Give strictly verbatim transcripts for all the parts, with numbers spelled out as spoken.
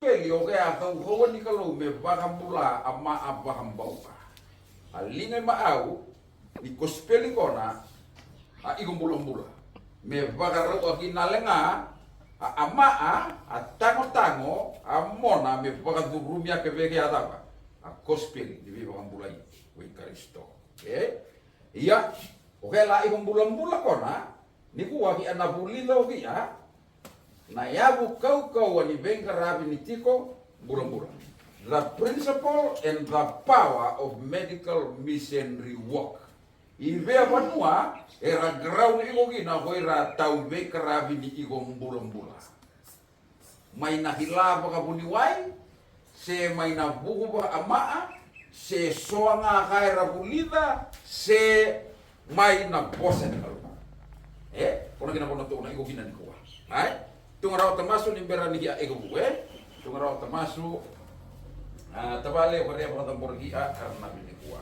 kosipeli o kea a kaukaua ni Kalou me vakabula a ma'a vakabauta. A liga i ma'au ni kosipeli kona a iko bulabula. Me vakarau a kina le ga a, a ma'a, a tagotago, a mona me vakacurumiaka veke a cava? A kosipeli ni veivakabulai ko i Karisito. E? Ia, o kea la iko bulabula kona, nikua ki a na vulica o ki a, na yavu kaukaua ni veiqaravi ni tiko bulabula. The principle and the power of medical missionary work. I vei a vanua era ground iko kina ko ira tau veiqaravi ni iko bulabula. Mai na kila vakavuniwai, se mai na vuku vakaama'a, se so ga ka era vulica, se mai na vosa ni Kalou. E, kona kina kona tou na iko kina nikua. Ai? Tuga rawa tamasu ni bera ni ki a iko vu, e? Tuga rawa tamasu, a, tavale, o karea vakacabora ki a, kara na vili nikua.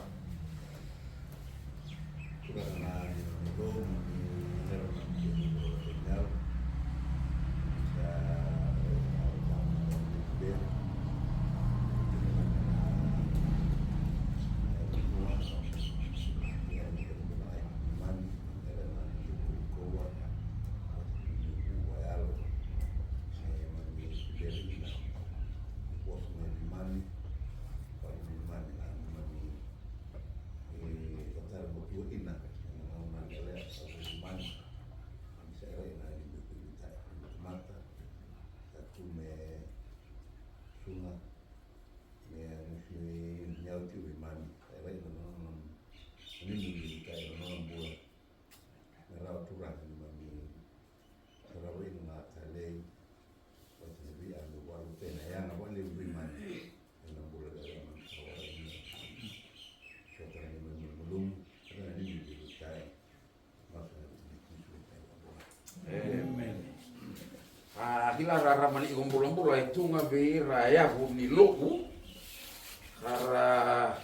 Amen. A, kila rarama ni iko bulabula e tu ga vei ira a yavu ni lo'u. Ka ra,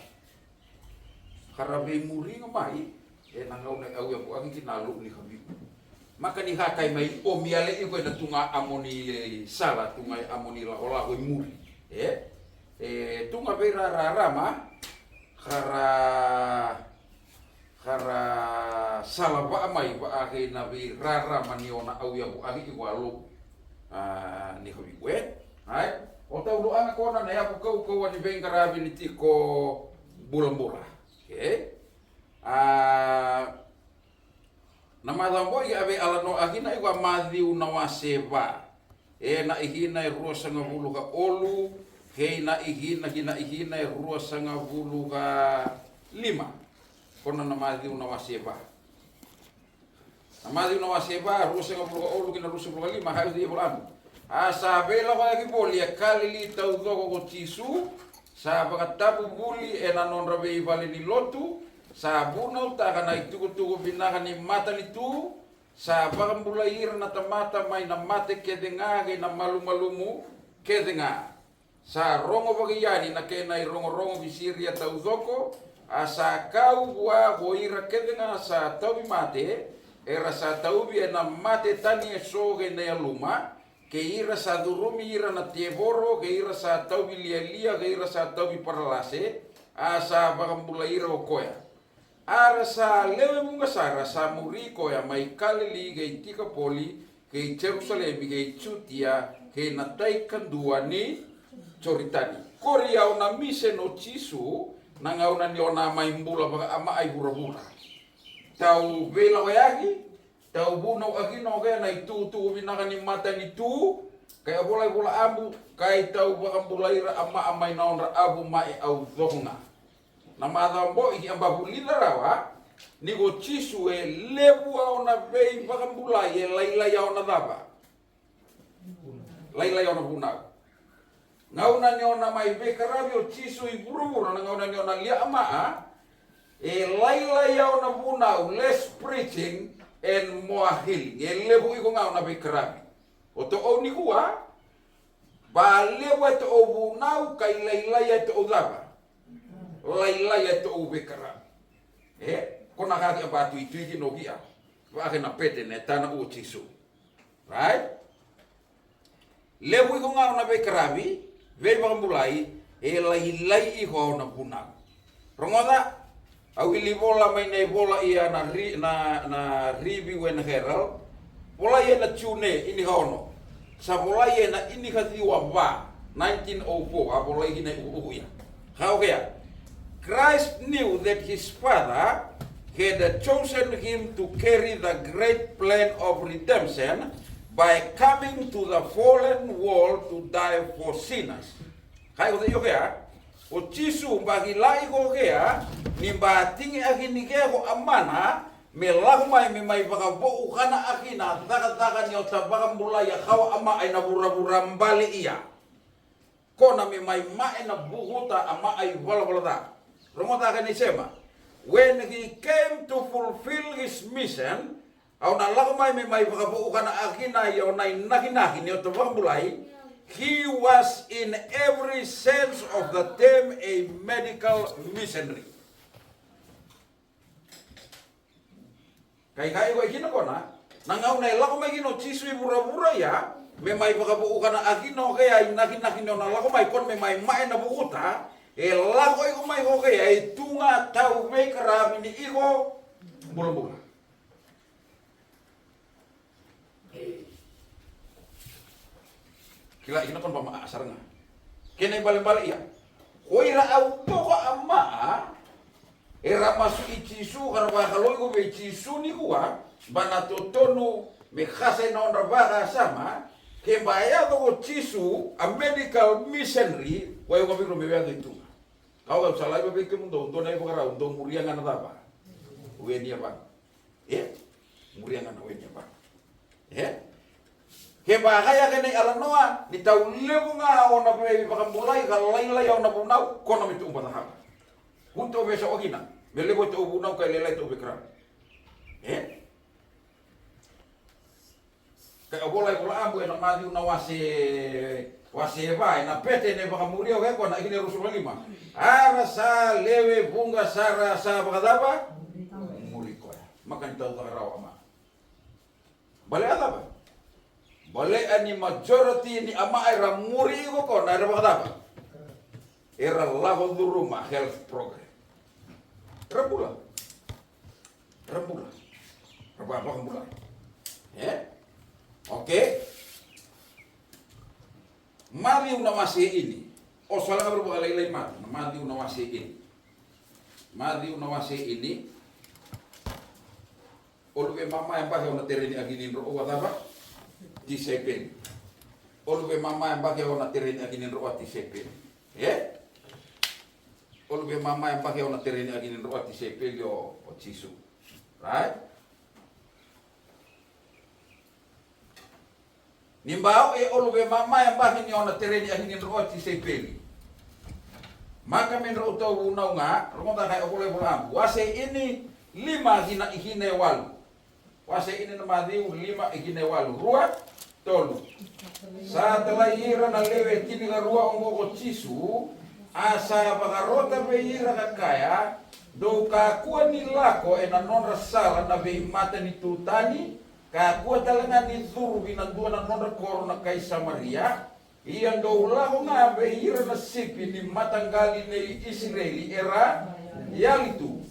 ka ra veimuri ga mai ena gauna e au yavu agi kina a lo'u ni kavi'u. Maka ni ka kai mai o mi yale iko ena tu ga amo ni sala, tu ga amo ni lakolako i muri. E? E tu ga vei ira rarama ka ra, ka ra sala va'a mai va'a kei na veirarama ni o na au yavu agi iko a lo'u. A, ni kavi'u, e? Ai? O tau lo'aga kona na yavu kaukaua ni veiqaravi ni tiko bulabula. Okei? A, na macawa boi a veialanoa kina iko a Maciu na wase va. E na ikina e ruasagavulu ka olu, kei na ikina, kina ikina e ruasagavulu ka lima. Kona na Maciu na wase va. Na Maciu na wase va, ruasagavulu ka olu kina ruasagavulu ka lima, ka yaco i vola anu. A sa veilakoyaki voli e Kalili taucoko ko Jisu, sa vakatavuvuli ena nodra veivale ni lotu, sa vunautaka na itukutuku vinaka ni matanitu, sa vakabulai ira na tamata mai na mate kece ga kei na malumalumu kece ga. Sa rogo vakaiyani na kena irogorogo ki Siria taucoko, a sa kau vua ko ira kece ga sa tauvimate, era sa tauvi ena mate tani eso kei na yaluma, kei ira sa curumi ira na tevoro, kei ira sa tauvi lialia, kei ira sa tauvi paralase, a sa vakabulai ira o koya. A ra sa lewe vuqa sara sa muri koya mai Kalili kei Tikapoli kei Jerusalemi kei Jutia kei na tai kadua ni Joritani. Kori au na miseni o Jisu na gauna ni o na mai bula vakaama i vuravura. Tau veilakoyaki, tau vunau akina o kea na itukutuku vinaka ni matanitu, kai a vola i vola abu, kai tau vakabulai ira a maa mai na odra avu ma e au coko ga. Na macawa boi ki a bavulica rawa ni ko Jisu e levu a ona veivakabulai e lailai a ona cava? Lailai a ona vunau. Gauna ni ona mai veikaravi o Jisu i vuravura na gauna ni ona lia a maa, e lailai a ona vunau, less preaching and more healing. E levu iko ga ona veikaravi. O to'ou nikua, ba levu e to'ou vunau kai lailai e to'ou cava? Lailai e to'ou veikaravi. E, ko na ka ki a ba tuitui ki no ki a. Vaka na pete ne tana u o Jisu. Right? Levu iko ga o na veikaravi, veivakabulai, e lailai iko o na vunau. Rogoca, au wili vola mai na ivola ia na ri, na, na Review and Herald. Vola ia na June ini ka ono. Sa vola ia na ini ka ciwa va, nineteen oh four, a vola ia na uku ia. Ka o kea, Christ knew that his Father had chosen him to carry the great plan of redemption by coming to the fallen world to die for sinners. Ka iko, io kea, o Jisu ba kila iko kea, ni ba tigi aki ni kea ko amana, me lako mai me mai vakavou kana aki na cakacaka ni ota vakabulai a kawa ama ai na vuravura bali ia. Kona me mai mae na vukuta a maʻa i valavala ca. Rogoca ka ni sema. When he came to fulfill his mission, au na lako mai me mai vakavou kana akina i au na inakinaki ni ota vakabulai. He was in every sense of the term a medical missionary. Kai kai ko e kina kona, na gauna e lako mai kina o Jisu i vuravura ia, me mai vakavou kana akina o kea i nakinaki ni o na lako mai kona me mai mae na vukuta, e lako iko mai ko kea e tu ga tau veikaravi ni iko bulabula. Kila ina kona ba maa sara ga. Kena ibalebale ia. Ko ira au toko a maa, era masu i Jisu, ka ra vakalou iko vei Jisu nikua, ba na totonu me kasa ina odra vakasama, ke ba yaco ko Jisu a medical missionary, ko e ko viro me yaco i tuga. Kau au sa laiva vei kemudou, dou na ivakarau, dou muria ga na cava? Weni a vaga. E? Muria ga na weni a vaga. E? Ke vaka ya kena i alanoa, ni tau levu ga o na vei vakabulai, ka lailai o na vunau, ko na me tu uba cakava. Kun tau vesa o kina, me levu tau vunau, ka lailai tau vekra. E? Ka o vola i vola abu e na Maciu na wase, wase e va, e na pete e na i vakamuria o keko na i kina e rusu ka lima. Ara sa lewe vuqa sara sa vakacava? Muri koya. Maka ni tau caka rawa ma. Bale a cava? Bale a ni majority ni ama era muri iko kona era vakacava? Era lako curu ma health program. Era bula. Era bula. Era vakabula. E? Okay. Maciu na wase ini. O sola ga vei vakalailai mata na Maciu na wase ini. Maciu na wase ini. O luve mama e baki o na tereni akini dro o cava? Tisaipeli. O luve mama e baki o na tereni akini dro o tisaipeli. E? O luve mama e baki o na tereni akini dro o tisaipeli o, o Jisu. Right? Ni bau e o luve mama e baki ni o na tereni akini dro o tisaipeli. Maka me dro o tau vunau ga, rogoca kai o vola i vola abu. Wase ini lima kina i kina e walu. Wase ini na Maciu lima i kina e walu. Rua, tolu. Sa talai ira na lewe tinikarua oqo ko Jisu, a sa vakarota vei ira ka kaya, dou kakua ni lako e na nodra sala na veimatanitu tani, kakua tale ga ni curu ki na dua na nodra koro na kai Samaria, ia dou lako ga vei ira na sipi ni mataqali nei Isireli era yali tu.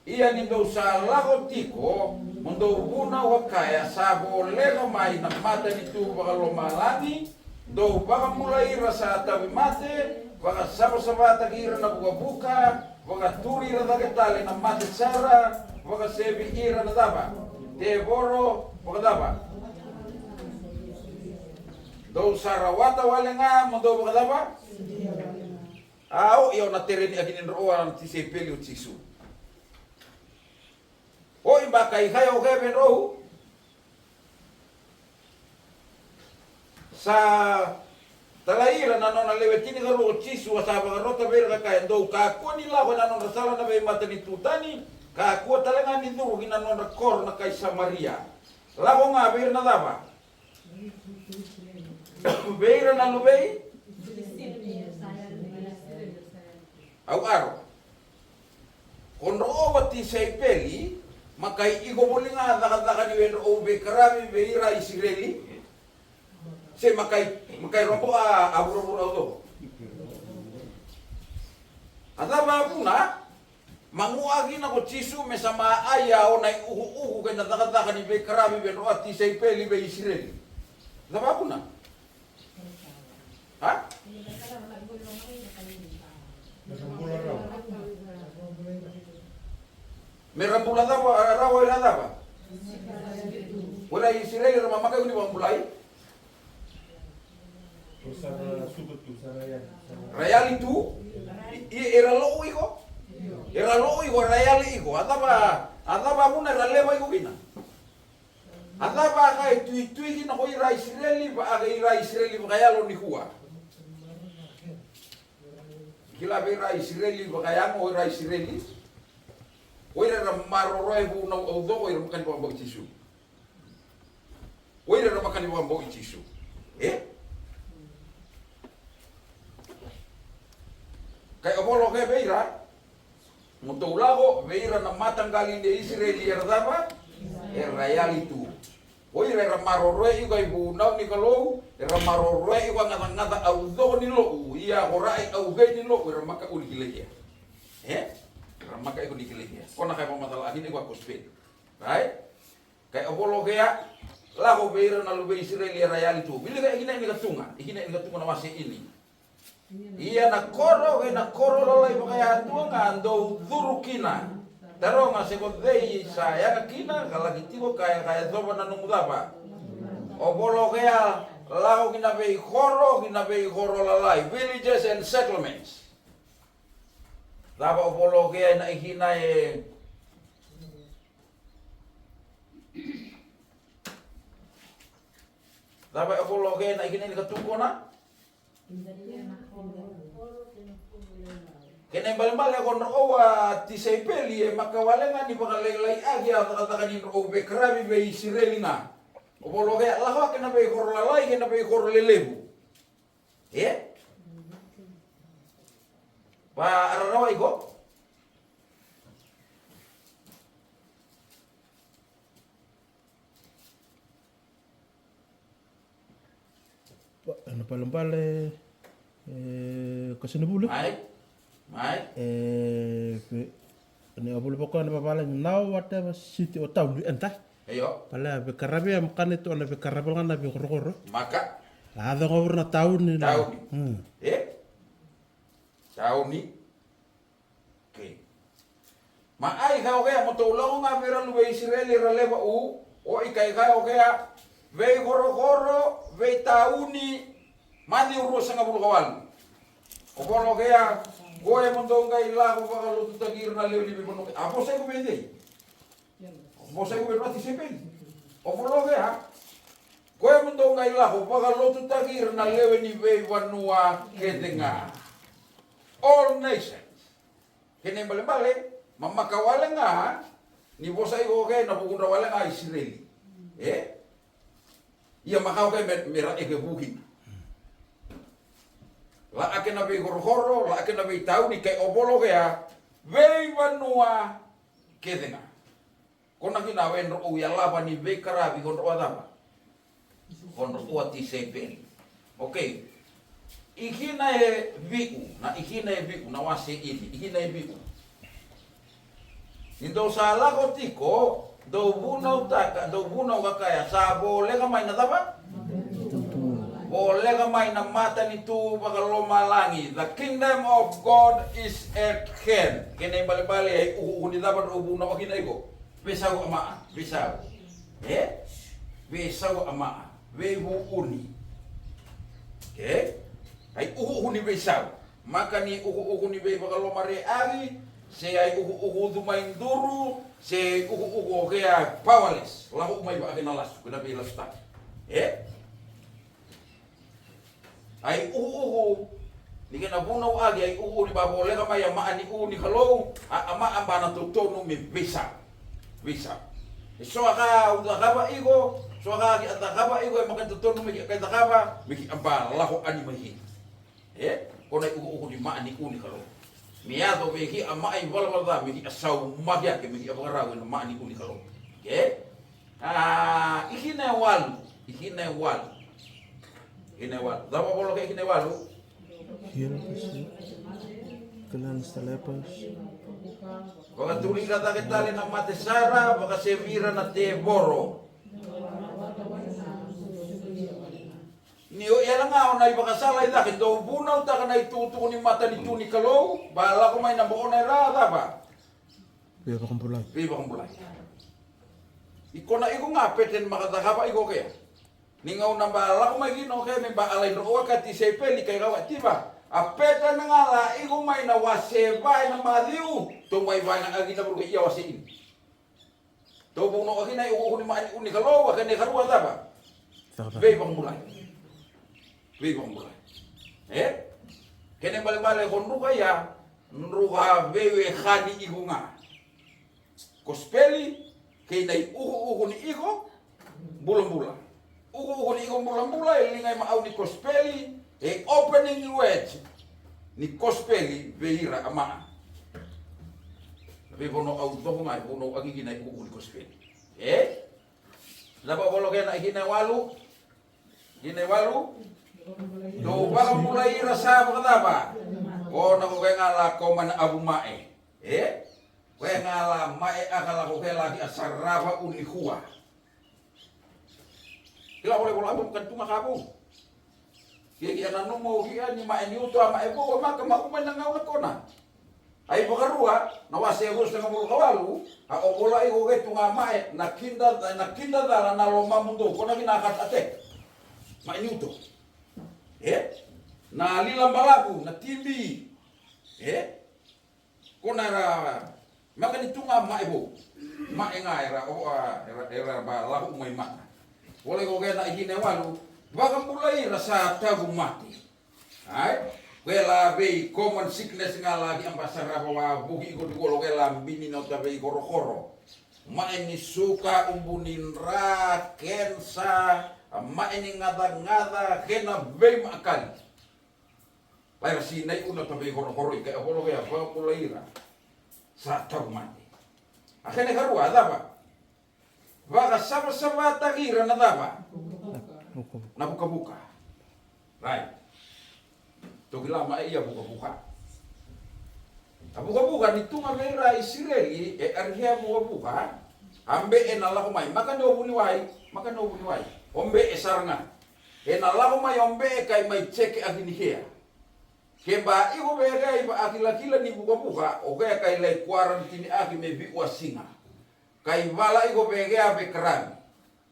Ia ni dou sa lako tiko, mo dou vunau ka kaya, sa voleka mai na matanitu vakalomalagi, dou vakabulai ira sa tauvimate, vakasavasavataki ira na vukavuka, vakaturi ira cake tale na mate sara, vakasevi ira na cava? Tevoro, vakacava? Dou sa rawata wale ga mo dou vakacava? A o i o na tereni akini dro o a na tisaipeli o Jisu. O i baka i kaya o keve dro. Sa talai ira na nona lewe tinikarua o Jisu a sa vakarota vei ira ka kaya, dou kakua ni lako e na nodra sala na veimatanitu tani, kakua tale ga ni curu ki na nodra koro na kai Samaria. Lako ga vei ira na cava? Vei ira na luvei? Au aro. Ko dro o tisaipeli, makai iko voli ga cakacaka ni we dro o veikaravi vei ira Isireli. Se makai, makai robo a, a vuravura o coko. A cava a vuna? Magua kina ko Jisu me sa ma ai a o na i ukuuku kei na cakacaka ni veikaravi vei rau a tisaipeli vei Isireli. Cava a vuna? A? Me ra bula cava, rawa o ira cava? O ira Isireli ra mamakai ni vakabulai. Ra yali tu. I, i, era lo'u iko. Era lo'u iko, era yali iko. A cava, a cava a vuna era leva iko kina? A cava a ka e tuitui kina ko ira Isireli, va a ka ira Isireli vakayalo nikua? Kila vei ira Isireli vakayago, o ira Isireli. O ira era maroroya e vunau au coko, o ira makani vakabau i Jisu. O ira era makani vakabau i Jisu. E? Kai o volo ke vei ira. Mo tou lako vei ira na mataqali ni Isireli era cava? Era yali tu. O ira era maroroya iko i vunau ni Kalou, era maroroya iko a gacagaca au coko ni lo'u, ia ko rai au vei ni lo'u, era maka uli ki lekia. E? Era maka iko ni ki lekia. Kona kai vakamacala akina iko a kospeli. Right? Kai o volo kea, lako vei ira na luve Isireli era yali tu. Vili kai ikina ini ka tuga, ikina ini ka tuga na wase ini. Ia na koro kei na koro lalai vakayadua ga dou curu kina. Taroga se ko cei sa yaga kina ka laki tiko kaya ka yacova na nomu cava. O volo kea lako kina vei koro kina vei koro lalai, villages and settlements. Cava o volo kea ina ikina e Cava e volo kena ikina ini ka tukuna? Kena ibalebale ko drau a tisaipeli e maka wale ga ni vakalailaitaki a cakacaka ni drau veikaravi vei Isireli ga. O volo kea lako a kena veikoro lalai kena veikoro lelevu. E? Va a rarawa iko? Ena balebale e kasenivuli. Mai. Mai. E ni a vuli vaka na vavale now whatever city or town you enter. Io. Balea veikaravi e makani tu na veikaravi ga na veikorokoro. Maka. A yaco ga vura na tauni. Tauni. E? Tauni. Okay. Ma ai ka okea mo tou lako ga vei ira luve Isireli era levu, o i kai ka okea veikorokoro, veitauni, Maciu ruasagavulu ka walu. O volo okea, koya mo dou qai lako vakalotutaki ira na lewe ni veivanua. A vosa iko vei cei? O vosa iko vei rua tisaipeli. O volo okea, koya mo dou qai lako vakalotutaki ira na lewe ni veivanua kece ga. All nations. Kena ibalebale, ma maka wale ga ni vosa iko okea ena vukudra wale ga Isireli. E? Ia maka okea me, me ra eke vukina. La a kena veikorokoro, la a kena veitauni, kai o volo okea veivanua kece ga. Ko na kina e drau yalava ni veikaravi ko drau a cava? Ko drau a tisaipeli. Okay. Ikina e vi'u, na ikina e vi'u, na wase ini, ikina e vi'u. Ni dou sa lako tiko, dou vunautaka, dou vunau ka kaya, sa voleka mai na cava? Voleka mai na matanitu vakalomalagi. The kingdom of God is at hand. Kena ibalebale e ukuuku ni cava drau vunau kina iko. Veisau a ma'a, veisau. E? Veisau a ma'a, veivuuni. Okay? Ai ukuuku ni veisau. Maka ni ukuuku ni veivakalomare'aki, se ai ukuuku ucu mai duru, se ukuuku okea powerless. Lako mai va'ake na lasu, kena veilasutaki. E? Ai ukuuku ni kena vunauaki, ai ukuuku ni vavoleka mai a ma'a ni u ni Kalou, a, a ma'a ba na totonu me veisau. Veisau. E so a ka au cakava iko, so a ka ki a cakava iko, e maka totonu me ki a kai cakava, me ki a ba lako ani mai kina. E? Ko na ukuuku ni ma'a ni u ni Kalou. Me yaco vei ki a ma'a i valavala ca, me ki a sau maki ake, me ki a vakarau ena ma'a ni u ni Kalou. E? A, ikina e walu, ikina e walu. Hina e walu. Cava volo ke hina e walu? Heal the sick, cleanse the lepers. Vakaturi ira cake tale na mate sara, vakasevi ira na tevoro. Ni o yala ga o na ivakasala i cake, dou vunautaka na itukutuku ni matanitu ni Kalou, ba lako mai na boona era cava? Veivakabulai. Veivakabulai. Iko na iko ga pete ni makacakava iko kea. Ni gauna ba lako mai kina o kea me ba alai dro oa ka tisaipeli kai kawa tiva. A pete na ga la iko mai na wase va e na Maciu. Tou mai va na agi na vuruke ia wase ini. Tou vou no agi na i uku ni maani uni kalou a kene karua cava. Veivakabulai. Veivakabulai. E? Kene balebale ko druka ia. Druka veiwe kani iko ga. Kosipeli kei na iukuuku ni iko bulabula. Ukuuku ni iko bulabula e liga i maau ni kosipeli e opening word ni kosipeli vei ira a maa. Na veivanua au coko ga e vunau aki kina iukuuku ni kosipeli. E? Cava volo kena i kina e walu. Kina e walu. Dou vakabulai ira sa vakacava. Ko na ko kega la koma na avu mae. E? Koya ga la mae a ka lako ke laki a sarava u ni kua. Kila vole vola abu ka tuga ka vou. Ke ki a na numa o ki a ni mae ni uto a mae vou a maka ma uma na gauna kona. Ai vakarua na wase e vusa ga vou ka walu a o vola i ko ke tuga mae na kinda na kinda cala na lo mamu dou kona ki na ka tate. Mae ni uto. E? Na lila balavu na tibi. E? Ko na era maka ni tu ga maʻe vou. Maʻe ga era o a era era ba lahu mai maka. Volai ko kena i kina e walu vakabulai ira sa tavu mate. Ai ko e la vei common sickness ga la ki ambasarava wa vuki iko ni kolo ko e la bini na uta vei korokoro. Maʻe ni suka, ubu ni dra, kensa, maʻe ni gacagaca, kena veimaʻakali. Lai ra sinai una ta veihorohoroi kai a volo kei a vakabulai ira sa tauvimate. A kena ikarua a cava? Vakasavasavataki ira na cava? Na vukavuka. Rai. Tou kila mai a vukavuka. A vukavuka ni tu ga vei ira a Isireli e arihea vukavuka. A be e na lako mai maka ni o vuniwai, maka ni o vuniwai. O be e sara ga. E na lako mai o be e kai mai ceke a kini hea. Ke ba iko vekea i vaakilakila ni vukavuka o kea kai lai kuarantini aki me viua siga. Kai vala iko vekea vekaravi.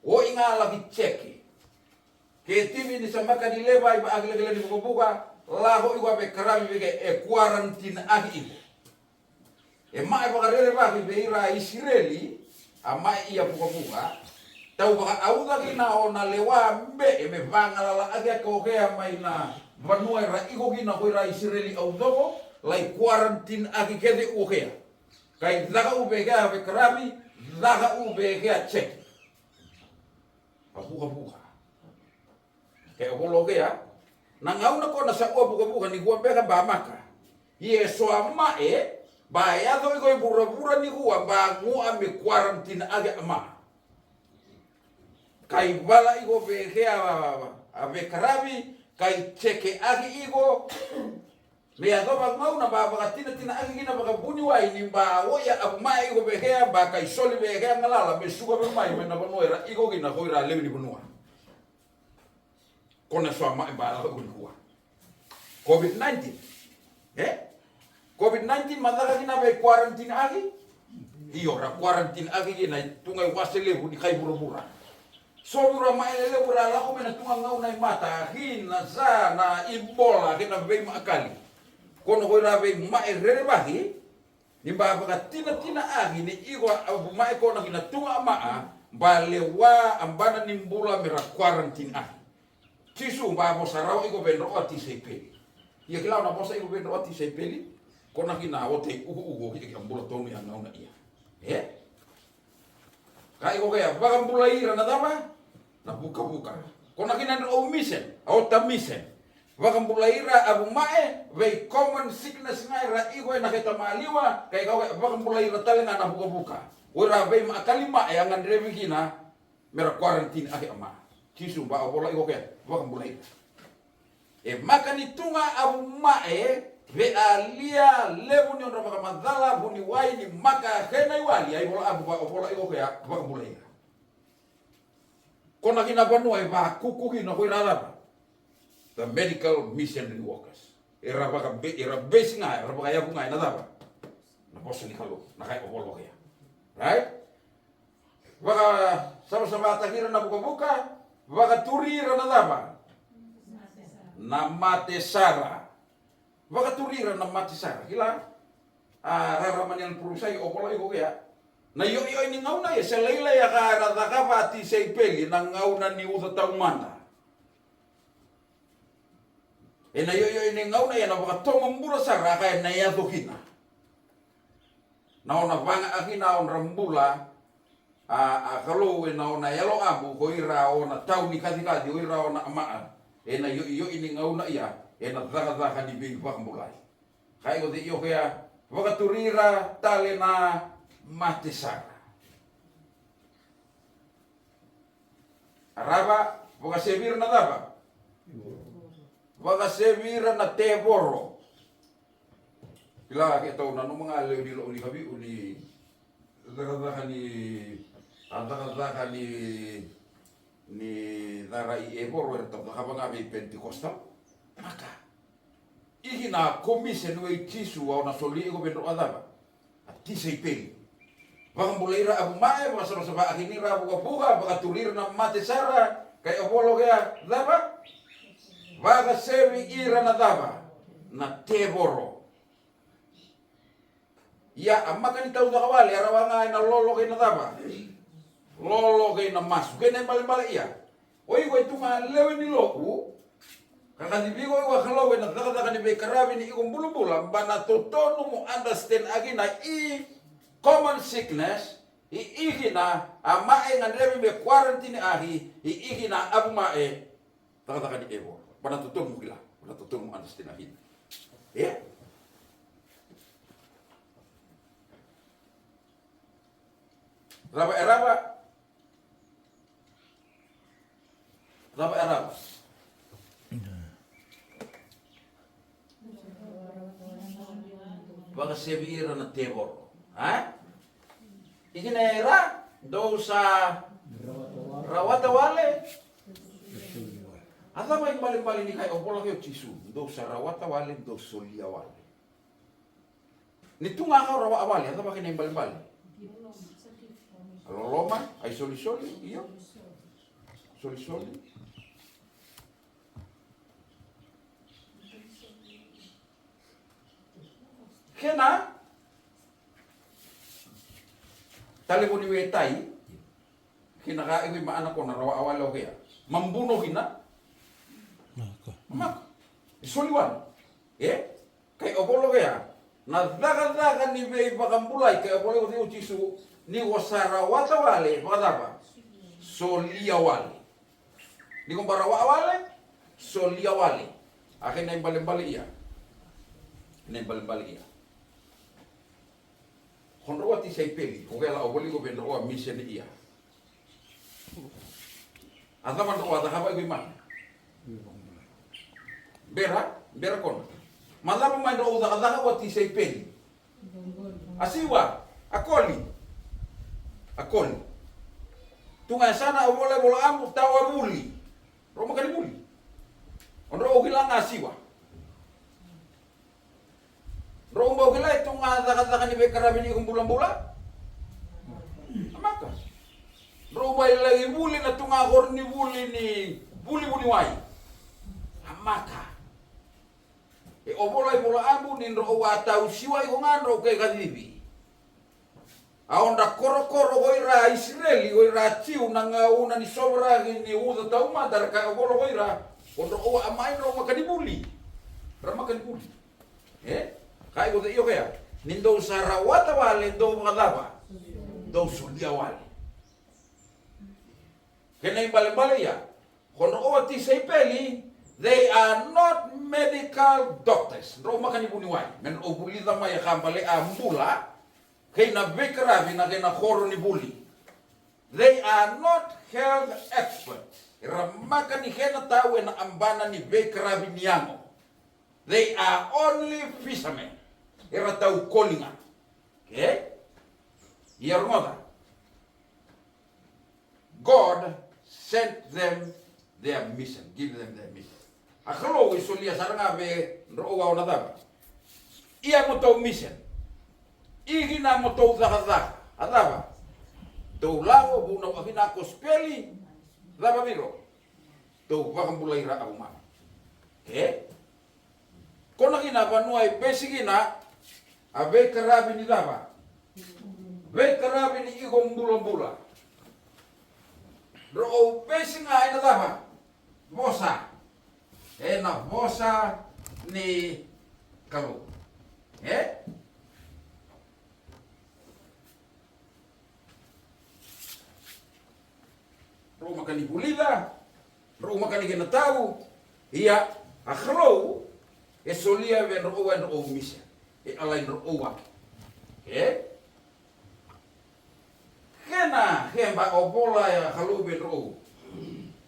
O i ga laki ceke. Ke tivi ni sa maka ni leva i vaakilakila ni vukavuka lako iko a vekaravi vekea e kuarantini aki iko. E maʻe vakarerevaki vei ira a Isireli a maʻe ia vukavuka. Tau vakaauca kina o na lewa beʻe me vagalalaaki a kaukea mai na vanua era iko kina ko ira a Isireli au coko lai kuarantini aki kece ua kea. Kai caka u vekea vekaravi, caka u vekea ceke. A vukavuka. Ke o volo kea na gauna ko na sa ua vukavuka ni kua beka ba maka. Ia e so a maʻe ba e yaco iko i vuravura ni kua ba gua me kuarantina ake a ma. Kai vala iko vekea a vekaravi kai ceke aki iko. Me yacova gauna ba vakatinatina aki kina vakavuniwai ni ba oia a maʻe iko vekea ba kai soli vekea galala me suka vei mai mai na vanua era iko kina ko ira a lewe ni vanua. Ko na so a maʻe ba lako iko ni kua. Covid nineteen. E? Covid nineteen ma caka kina vei kuarantini aki. Io ra kuarantini aki kina i tuga i wase levu ni kai vuravura. So vura maʻe lelevu ra lako mai na tuga gauna i mata kina sa na ibola kei na veimaʻakali. Ko na ko ira veimaʻe rerevaki. Ni ba vakatinatina aki ni iko a vumaʻe kona ki na tuga a maʻa ba lewa a bana ni bula me ra kuarantini aki. Jisu ba vosa rawa iko vei droʻo a tisaipeli. Ia kila na vosa iko vei droʻo a tisaipeli. Kona ki na ota i ukuuku o ki a bula tonu ia gauna ia. E? Ka iko kea vakabulai ira na cava? Na vukavuka. Kona ki na dra o mission, a ota mission. Vakabulai ira a vumaʻe vei common sickness ga era iko ena keta maliwa, ka iko kea vakabulai ira tale ga na vukavuka. O ira veimaʻakali maʻe a gadrevi kina me ra quarantine ake a ma. Jisu ba a vola iko kea vakabulai ira. E maka ni tu ga a vuma'e vei a lia levu ni odra vakamacala, vuniwai ni maka kei na iwali, a iVola Abu va o vola iko kea vakabulai ira. Ko na kina vanua e vakuku kina ko ira cava? The medical missionary workers. Era vaka be-, era base ga, era vakayavu ga ena cava? Na vosa ni Kalou, na kai o vola kea. Right? Vakasavasavataki ira na vukavuka, vakaturi ira na cava? Na mate sara. Vakaturi ira na mate sara. Kila, a rarama ni Alparusai o vola iko kea. Na ioioi ni gauna ia se lailai a ka era cakava a tisaipeli na gauna ni uca taumada. E na ioioi ni gauna ia na vakatoma bula sara a ka e na yaco kina. Na ona vaga a kina a odra bula a, a Kalou e na ona yalo abu ko ira a ona tau ni kacikaci, o ira a ona ama'a. E na ioioi ni gauna ia e na cakacaka ni veivakabulai. Kai ko cei io kea, vakaturi ira tale na mate sara. A rava, vakasevi ira na cava? Vakasevi ira na tevoro. Kila ke tau nanuma ga lewe ni lo'u ni kavi'u ni cakacaka ni, a cakacaka ni, ni cara i evoro era tau cakava ga vei Pentecostal. Maka. Iki na commission vei Jisu a ona solia iko vei drau a cava? A tisaipeli. Vakabulai ira a vuma'e, vakasavasavataki ira a vukavuka, vakaturi ira na mate sara, kai o vola kea cava? Vakasevi ira na cava? Na tevoro. Ia a maka ni taucaka wale a rawa ga e na lolo kei na cava? Lolo kei na masu. Kei na ibalebale ia. O iko e tu ga lewe ni lo'u. Ka kacivi iko iko a Kalou e na cakacaka ni veikaravi ni iko bulabula, ba na totonu mo understand a kina i common sickness, i ikina a ma'e gadrevi me quarantine aki, i ikina a vuma'e. Cakacaka ni evoro. Ba na totonu mo kila, ba na totonu mo understand a kina. E? Rava e rava. Rava e rava. Vakasevi ira na tevoro. A? Ikina ira, dou sa rawata wale. A cava ibalebale ni kai o vola kei o Jisu, dou sa rawata wale, dou solia wale. Ni tu ga ka o rawa a wale, a cava kena ibalebale? A loloma, a isolisoli, io. Solisoli. Kena talevoni wetai, kena ka iwi ma ana kona rawa a wale o kea. Mabuno kina. Maka. Maka. E soli wale. E? Kai o vola kea, na cakacaka ni veivakabulai, kai o vola kei o Jisu, ni ko sa rawata wale, vakacava? Solia wale. Ni ko ba rawa wale, solia wale. A kena ibalebale ia. Kena ibalebale ia. Ko drau a tisaipeli, ko kela o voli ko vei drau a miseni ia. A cava drau a cakava iko i mata? Bera, bera kona. Ma cava mai drau cakacaka ko a tisaipeli? A siwa, a koli. A koli. Tu ga e sana a vola e vola amu tau a vuli. Drau maka ni vuli. O drau kila ga a siwa. Drau bau kila e tu ga cakacaka ni veikaravi ni iko bulabula. A maka. Drau bai lagi vuli na tu ga koro ni vuli ni vuli vuniwai. A maka. E o vola i vola abu ni drau a tau siwa iko ga drau kai kacivi. A odra korokoro ko ira a Isireli, ko ira a Jiu, na gauna ni sovaraki ni uca taumada, ra kaya o vola ko ira, ko drau a mai drau maka ni vuli. Ra maka ni vuli. E? Kai ko cei io kea, ni dou sa rawata wale, dou vakacava? Dou solia wale. Kena ibalebale ia, ko drau a tisaipeli, they are not medical doctors. Drau maka ni vuniwai. Me drau vulica mai a ka bale a bula, kei na veikaravi na kei na koro ni vuli. They are not health experts. Era maka ni kena tau ena abana ni veikaravi ni yago. They are only fishermen. Era tau koli ga. Okay? Ia rogoca. God sent them their mission, give them their mission. A Kalou e solia sara ga vei rau a na cava? Ia mo tou mission. Ia kina mo tou cakacaka. A cava? Tou lako, vunau a kina kosipeli. Cava viro? Tou vakabulai ira a umana. E? Ko na kina vanua e besi kina a veikaravi ni cava? Veikaravi ni iko bulabula. Rau besi ga ena cava? Vosa. Ena vosa ni Kalou. E? Rau maka ni vulica, rau maka ni kena tau, ia a Kalou e solia vei rau e rau mission, e alai rau ake. E? Kena keba o vola a Kalou vei rau.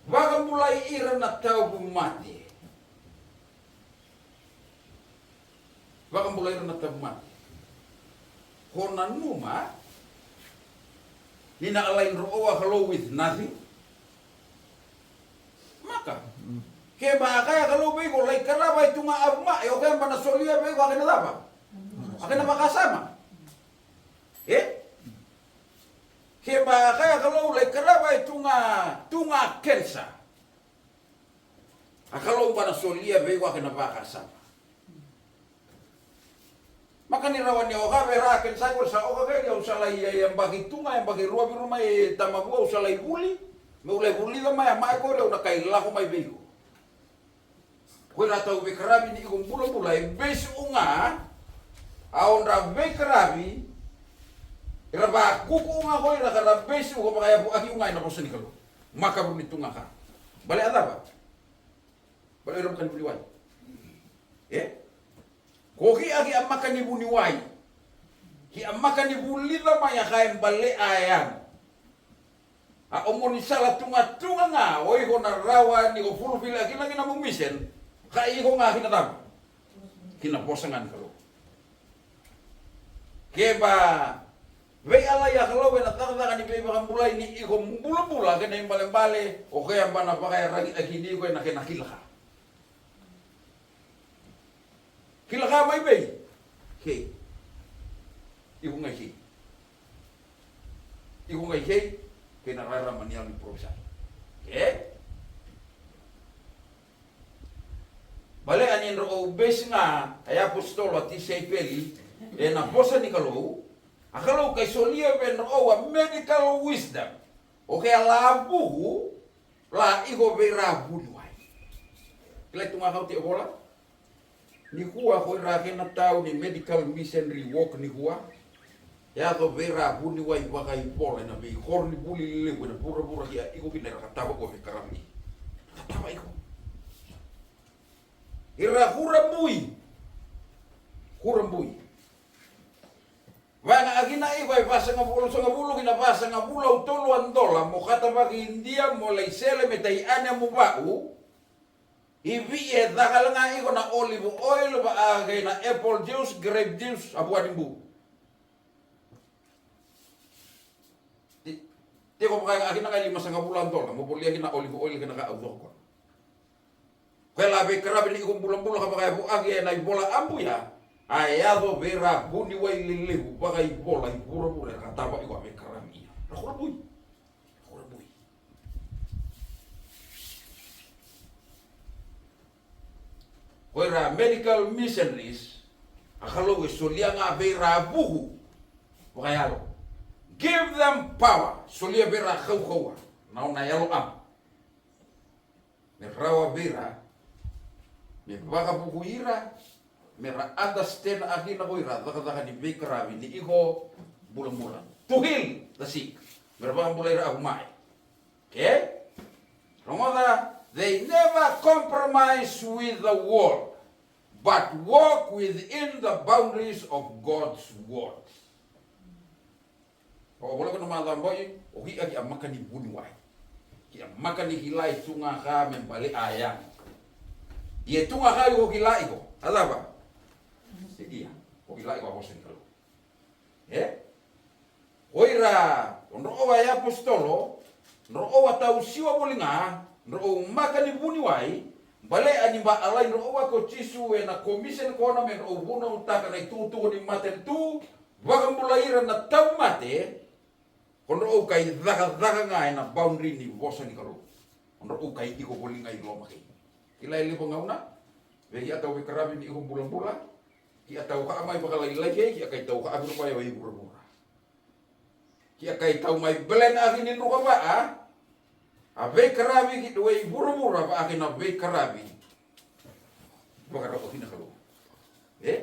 Vakabulai ira na tauvimate. Vakabulai ira na tauvimate. Ko nanuma ni na alai rau a Kalou with nothing. Maka. Keba a kaya Kalou vei iko lai karava e tu ga a vuma, e o keba na solia vei iko a kena cava? A kena vakasama. E? Keba a kaya Kalou lai karava e tu ga, tu ga kensa. A Kalou ba na solia vei iko a kena vakasama. Maka ni rawa ni oka vei ra kensa ko sa oka kei au sa lai e baki tu ga, e baki rua viru mai e tamavu au sa lai vuli. Meu lai vulica mai a mai ko au na kai lako mai vei iko. Ko ira tau veikaravi ni iko bulabula e besi u ga a odra veikaravi. Ira vakuku u ga ko ira ka ra besi u ko vakayavu aki u ga ena vosa ni Kalou. Maka vuni tu ga ka. Bale a cava? Bale ira maka ni vuniwai. E? Ko ki aki a maka ni vuniwai. Ki a maka ni vulica mai a ka e bale a e anu. A o moni sala tuga tuga ga o iko na rawa ni ko fulfil a kina kina mo mission. Ka iko ga kina cava? Kina vosa ga ni Kalou. Keba vei alai a Kalou ena cakacaka ni veivakabulai ni iko bulabula kena ibalebale o kea ba na vakayaragi a kini iko ena kena kila ka. Kila ka mai vei? Kei. Iko gai kei. Iko gai kei. Kei na rarama ni yalo ni profesai. Kei. Balea ni drau besi ga a iapositolo a tisaipeli ena vosa ni Kalou. A Kalou kai solia vei drau a medical wisdom. O kea la vuku la iko vei ra vuniwai. Kila tu ga kau te vola. Nikua ko ira kena tau ni medical missionary work nikua. Yaco vei ra vuniwai vakaivola ena veikoro ni vuli lelevu ena vuravura ki a iko kina era ka tava ko vei karami. Ka tava iko. Ira kurabui. Kurabui. Vaka a kina iko e vasagavulu, sagavulu kina vasagavulu au tolu a dola mo katavaki Idia mo lai sele me tai ane mo vau. I vii e caka lega iko na olive oil vaka kei na apple juice, grape juice, a vua ni bu. Ti, tiko vaka a kina ka lima sagavulu a dola mo volia kina olive oil kei na ka au coko. Ko e la veikaravi ni iko bulabula ka vakayavuaki ena ivola a buya. A yaco vei ra vuniwai lelevu vakaivola i vuravura era ka tava iko a veikaravi ia. Ra kurabui. Ra kurabui. Ko ira medical missionaries a Kalou e solia ga vei ra vuku vakayalo. Give them power. Solia vei ra kaukaua na nona yalo amu. Me rawa vei ira me vakavukui ira me ra understand a kina ko ira cakacaka ni veikaravi ni iko bulabula. To heal the sick. Me ra vakabulai ira a vumai. Okay? Rogoca, they never compromise with the world but walk within the boundaries of God's word. O vola ko na macawa boi o ki aki a maka ni vuniwai. Ki a maka ni kilai tu ga ka me bale a yago. Ia tu ga ka iko kilai iko. A cava? Se ia. Ko kilai iko a vosa ni Kalou. E? O ira, o drou a iapositolo, drou a tausiwa voli ga, drou maka ni vuniwai, bale a ni ba a lai drou a ko Jisu e na komiseni kona me drou vunautaka na itukutuku ni matanitu, vakabulai ira na tauvimate, ko drou kai cakacaka ga e na boundary ni vosa ni Kalou. Ko drou kai iko voli ga i loma kei. Kilai levu gauna, vei a tau veikaravi ni iko bulabula, ki a tau kaa mai vakalailai kei, ki a kai tau kaa viro mai o i vuravura. Ki a kai tau mai belen a ki ni druka vaa, a veikaravi ki dua i vuravura vaa ki na veikaravi. Vakarau ki na Kalou. E?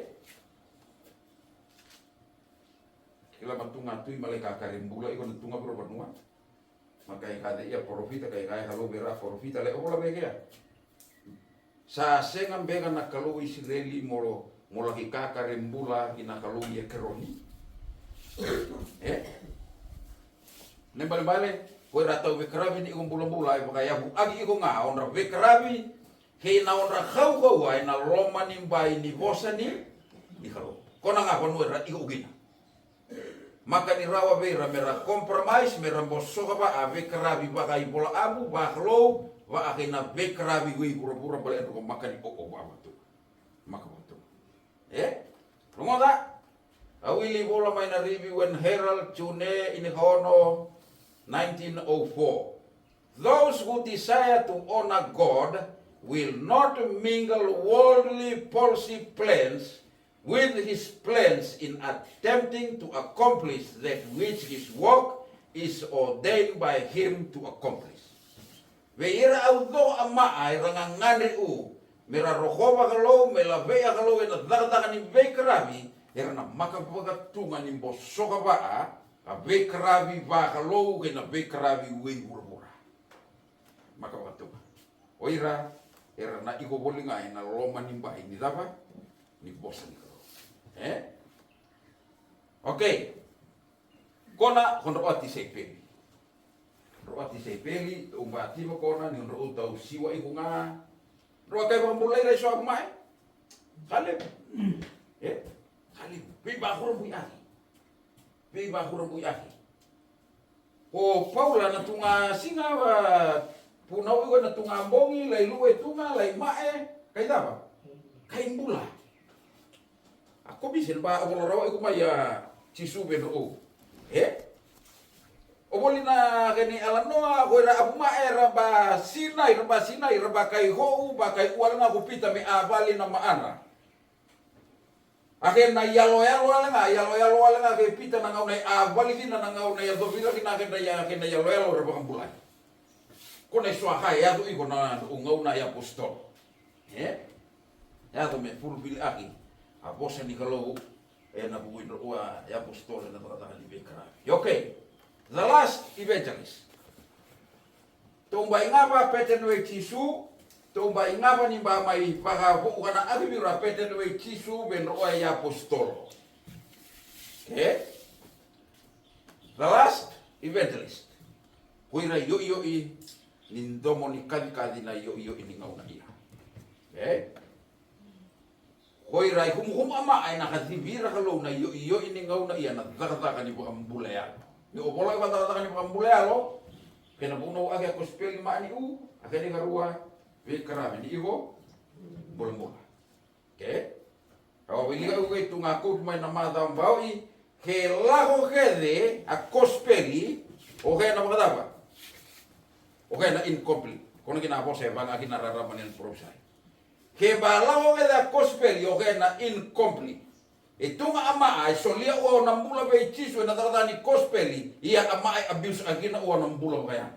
Kila ma tu ga tui ma lai kakare bula iko na tu ga viro vanua. Ma kai kace ia porofita, kai kaya Kalou vei ira porofita le ovola vei kea. Sa sega beka na Kalou Isireli mo, mo laki kakare bula ki na Kalou i Ekeroni. E? Ne balebale, ko ira tau veikaravi ni iko bulabula, e vakayavu aki iko ga, o dra veikaravi, kei na odra kaukaua e na loma ni bai ni vosa ni, ni Kalou. Ko na ga vanua era iko kina. Maka ni rawa vei ira me ra compromise, me ra bosoka vaa veikaravi vaka i vola avu, vakalou, vaa kei na veikaravi wei vuravura bale e dro ko maka ni oo vaa vatu. Maka vatu. E? Rogoca? A wili vola mai na Review and Herald, June, inikaono, nineteen oh four. Those who desire to honor God will not mingle worldly paltry plans with his plans in attempting to accomplish that which his work is ordained by him to accomplish. Vei ira au co a maa era gagadre u, me ra rokova Kalou, me lavei a Kalou e na cakacaka ni veikaravi, era na maka vakatuga ni bosoka vaa, a veikaravi vakalou kei na veikaravi wei vuravura. Maka vakatuga. O ira, era na iko voli ga e na loma ni bai ni cava? Ni vosa ni Kalou. E? Okay. Ko na, ko dro a tisaipeli. Dro a tisaipeli, dro ba tiva ko na, ni dro tau siwa iko ga. Dro a kai vakabulai ra iso a mai. Kale. E? Kale. Vei ba kura bui aki. Vei ba kura bui aki. Ko Paula na tu ga siga va, punau iko na tu ga bogi, lai lu'u e tu ga, lai mae, kai cava? Kai bula. A komiseni ba a vola rawa iko mai a Jisu vei na o. E? O voli na kena i alanoa, ko ira avu mae, ra ba sinai, ra ba sinai, ra ba kai hou, ba kai uale ga ko Pita me a vali na maana. A kena iyaloyalo wale ga, iyaloyalo wale ga kei Pita na gauna e a vali kina na gauna e a covira kina a kena iya, kena iyaloyalo ra vakabulai. Ko na isoa ka e yaco iko na u gauna i apositolo. E? Yaco me fulfil aki a vosa ni Kalou e na vuku i dro ua i apositolo e na cakacaka ni veikaravi. Okay. The last evangelist. Tou bai gava petenu e Jisu, tou bai gava ni ba mai vakavou kana aki vira petenu e Jisu vei dro ua i apositolo. Okay? The last evangelist. Ko ira ioioi ni domo ni kacikaci na ioioi ni gauna ia. Okay? Ko ira i kumukumu a maa e na kacivi ira Kalou na ioioi ni gauna ia na cakacaka ni vakabula yalo. Ni o vola i vakacakacaka ni vakabula yalo, kei na vunau aki a kosipeli maa ni u, a kei na ikarua, veikaravi ni iko, bulabula. Okay? Au a wilika au kei tu ga kopi mai na macawa baoi, ke lako kece a kosipeli, o kei na vakacava? O kei na incomplete. Ko na kina a vosa e vaga kina rarama ni na provisai. Ke ba lako kece a kosipeli o kena incomplete. E tu ga a maa e solia ua na bula vei Jisu e na cakacaka ni kosipeli, ia a maa e abuse a kina ua na bula vakayago.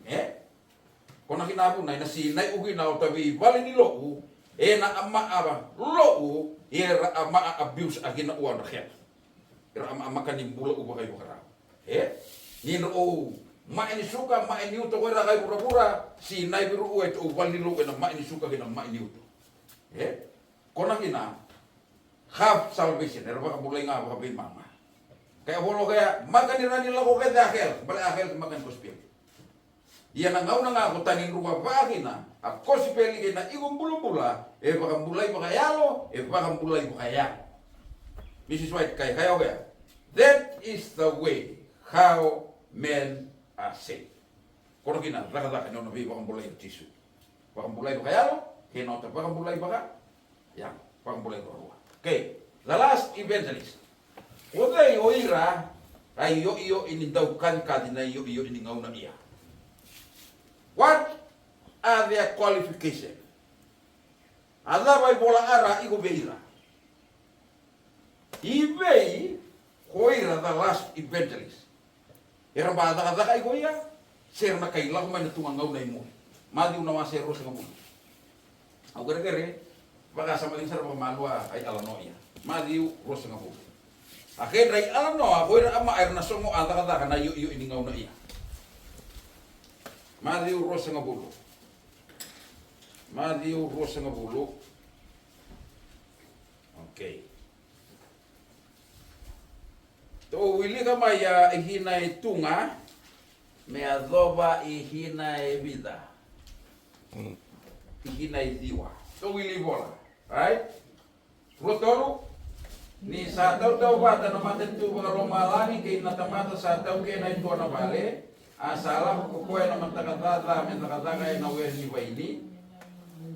E? Ko na kina vuna e na sinai u kina o tavi vale ni lo'u, e na a maa lo'u, ia a maa abuse a kina ua na kena. Era a maa maka ni bula u vakaivakarau. E? Ni na ou mae ni suka, mae ni uto ko era kai vuravura, sinai vei rau e tou vale ni lo'u e na mae ni suka kei na mae ni uto. E? Ko na kina half salvation, era vakabulai ga vakaveimama. Kaya volo kaya, maka ni ra ni lako kece a health, bale a health maka ni kosipeli. Ia na gauna ga ko tagi druka vaka kina, a kosipeli kei na iko bulabula e vakabulai vakayalo, e vakabulai vakayalo. Mrs White kaya, kaya o koya, that is the way how men are saved. Koto kina cakacaka ni nona veivakabulai o Jisu. Vakabulai vakayalo kei na nona vakabulai vaka, ya, vakabulai vakarua. Okay, the last evangelist. O cei o ira a ioioi ni daukacikaci, na ioioi ni gauna ia? What are their qualification? A cava ivola era a iko vei ira? I vei ko ira the last evangelist? Era ba cakacaka iko ia, se era na kai lako mai na tu ga gauna i muri? Maciu na wase ruasagavulu. Au kerekere vakasama cigi sara vakamalua a i Alanoa ia. Maciu ruasagavulu. A kedra i Alanoa ko ira a ma era na sogo a cakacaka na ioioi ni gauna ia. Maciu ruasagavulu. Maciu ruasagavulu. Okay. Tou wilika mai ia i hina e tu ga me yacova i hina e vica. I hina e ciwa. Tou wili vola. Right? Rua tolu. Ni sa tautauvata na matanitu vakalomalagi kei na tamata sa taukena e dua na vale, a sa lako ko koya na mataka caca me cakacaka ena were ni vaini.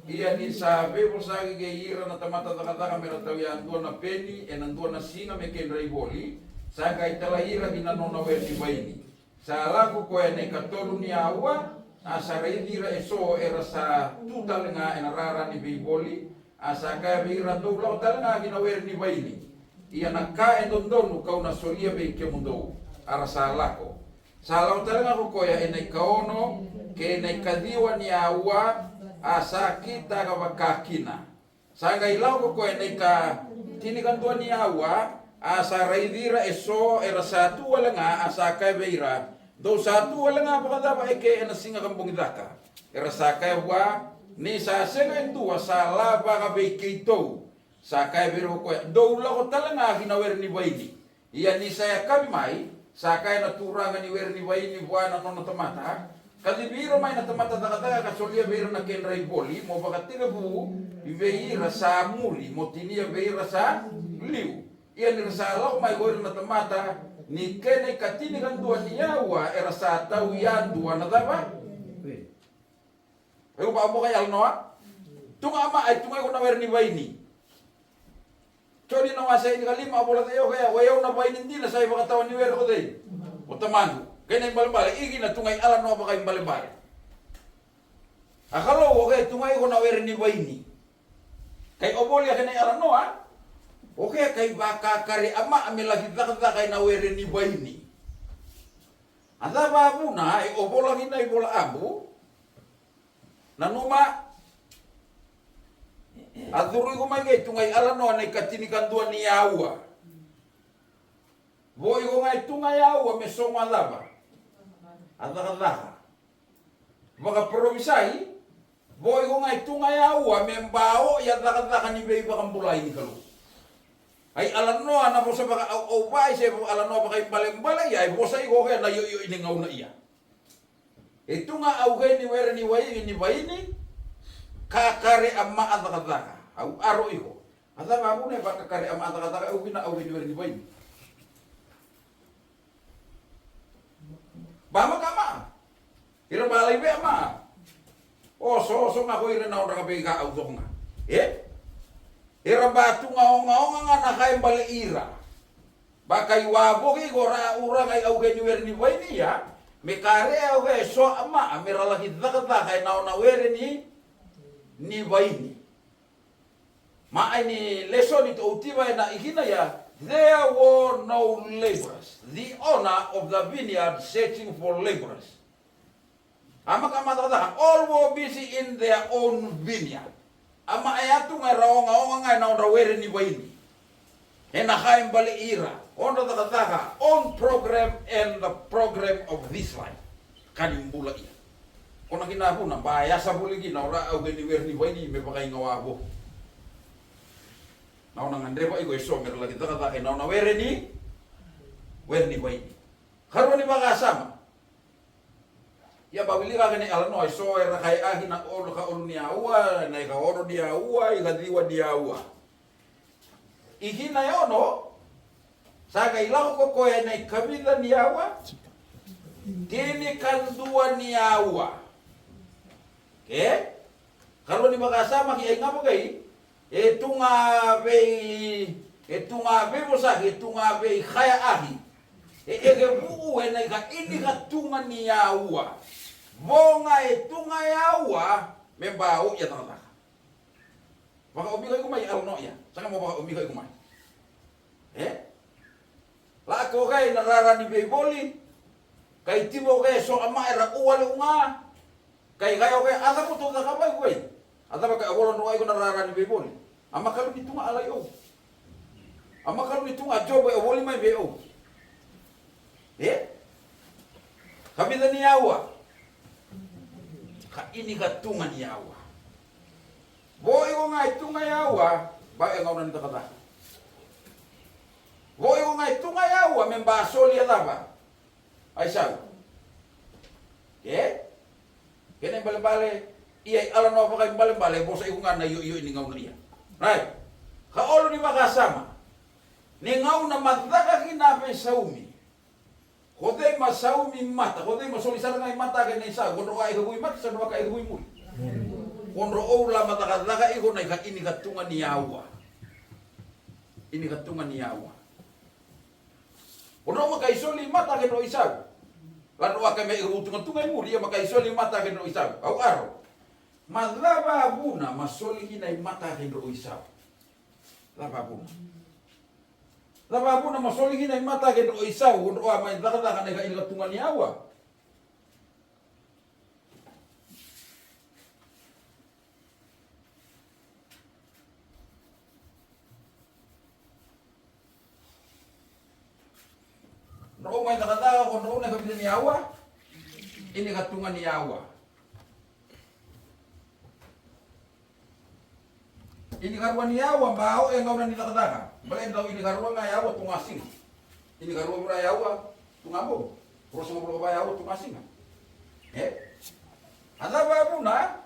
Ia ni sa veivosaki kei ira na tamata cakacaka me ra tauya dua na peni ena dua na siga me kedra ivoli, sa qai talai ira ki na nona were ni vaini. Sa lako koya ena ikatolu ni aua, a sa raici ira eso era sa tu tale ga ena rara ni veivoli, a sa kaya vei ira, dou lako tale ga ki na were ni vaini. Ia na ka e dodonu kau na solia vei kemudou. A ra sa lako. Sa lako tale ga ko koya ena ikaono kei na ikaciwa ni aua, a sa kitaka vaka kina. Sa qai lako ko koya ena ikatinikadua ni aua, a sa raici ira eso era sa tu wale ga, a sa kaya vei ira, dou sa tu wale ga vakacava eke ena siga ka bogi caka? Era sa kaya vua, ni sa sega e dua sa lavaka vei keitou. Sa kaya vei ira ko koya, dou lako tale ga ki na were ni vaini. Ia ni sa yakavi mai, sa kaya na turaga ni were ni vaini vua na nona tamata, kacivi ira mai na tamata cakacaka ka solia vei ira na kedra ivoli, mo vakatekivu vei ira sa muri, mo tinia vei ira sa liu. Ia ni ra sa lako mai ko ira na tamata, ni kena ikatinikadua ni aua era sa tau yadua na cava? Au vakavuka i Alanoa. Tu ga a ma, e tu ga iko na were ni vaini. Joni na wase e tinikalima a vola cei o koya, o yau na vaini dina, sa ivakatawa ni were ko cei? O tamaqu. Kei na ibalebale, i kina tu ga i Alanoa vakaibalebale. A Kalou o koya e tu ga iko na were ni vaini. Kai o volia kei na i Alanoa, o koya kai vakakari a ma me laki cakacaka ena were ni vaini. A cava a vuna e o vola kina i vola abu? Nanuma, a curu iko mai qai tu ga i Alanoa na ikatinikadua ni aua. Vo iko ga i tu ga i aua me sogo a cava? A cakacaka. Vakaparofisai, vo iko ga i tu ga i aua me bao i a cakacaka ni veivakabulai ni Kalou. A i Alanoa na vosa vakaauauvai se vo Alanoa vakaibalebale ia e vosa iko kea na ioioi ni gauna ia. E tu ga au kei ni were ni wai ni vaini, kakare a ma a cakacaka. Au aro iko. A cava a vuna e vakakare a ma a cakacaka au kina au kei ni were ni vaini? Ba maka a ma. Ira ba lai vea ma. Oso, oso ga ko ira na odra ka vei ka au coko ga. E? Ira ba tu ga ogaoga ga na ka e bale ira. Ba kai wavoki ko ra ura kai au kei ni were ni vaini ia. Me kare au kei so a ma me ra laki cakacaka e na ona were ni, ni vaini. Ma ai ni lesoni tou tiva e na ikina ia, there were no laborers. The owner of the vineyard searching for laborers. A maka ma cakacaka, all were busy in their own vineyard. A ma e a tu ga era ogaoga ga e na odra were ni vaini. E na ka e bale ira, odra cakacaka, own program and the program of this life. Ka ni bula ia. Ko na kina vuna ba e a sa vuli kina o ra au kei ni were ni vaini me vakaiga wavoki. Na ona gadreva iko e so me ra laki cakacaka e na ona were ni, were ni vaini. Karua ni vakasama. Ia ba wilika ga na ialanoa, e so era kaya agi na olu, ka olu ni aua, na ika ono ni aua, ika ciwa ni aua. Ikina e ono, sa qai lako ko koya ena ikavica ni aua? Tinikadua ni aua. Ke? Karua ni vakasama ki ai ga vakai, e tu ga vei, e tu ga veivosaki, e tu ga veikaya agi. E, e ke vuu ena ika ini ka tu ga ni aua. Vo ga e tu ga e aua, me ba o ia cakacaka. Vakaomi ka iko mai, alo no ia. Saka mo vakaomi ka iko mai. E? Lako kai na rara ni veivoli. Kai tivo kai so ama era uale unga. Kai kai o kai a cava tou cakava iko kai. A cava kai a vola no iko na rara ni veivoli. A makalu ni tuga alai o. A makalu ni tuga a jobo e voli mai vei o. E? Ka vica ni aua. Ka ini ka tuga ni aua. Vo iko ga e tuga e aua, ba e gauna ni cakacaka. Vo iko ga e tuga e aua, me ba soli a cava? A isau. E? Kena ibalebale, ia i ala na vaka ibalebale, vosa iko ga na io io ni gauna ia. Rai. Ka olo ni vakasama. Ni gauna macaka kina a veisaumi. Ko cei ma saumi mata, ko cei ma soli sara ga i mata ke na isau, ko dro a ika vui mata, sa dro a ka ika vui muri. Ko dro ou la macakacaka iko na ika ini ka tuga ni aua. Ini ka tuga ni aua. Ko dro ma kai soli mata ke dro isau. La dro a ka me ika vui tuga tuga i muri, ia ma kai soli mata ke dro isau. Au aro. Ma cava vuna ma soli kina i mata ke dro isau. Cava vuna. Cava vuna ma soli kina i mata ke dro isau, ko dro a mai cakacaka na ika ini ka tuga ni aua. Dro mai cakacaka, ko dro na ika vica ni aua. Ini ka tuga ni aua. Ini ka rua ni aua, ba o e gauna ni cakacaka. Bale dau ini ka rua ga e aua, tuga siga. Ini ka rua vura e aua, tuga bo. Rua sega vura va e aua, tuga siga. E? A cava vuna?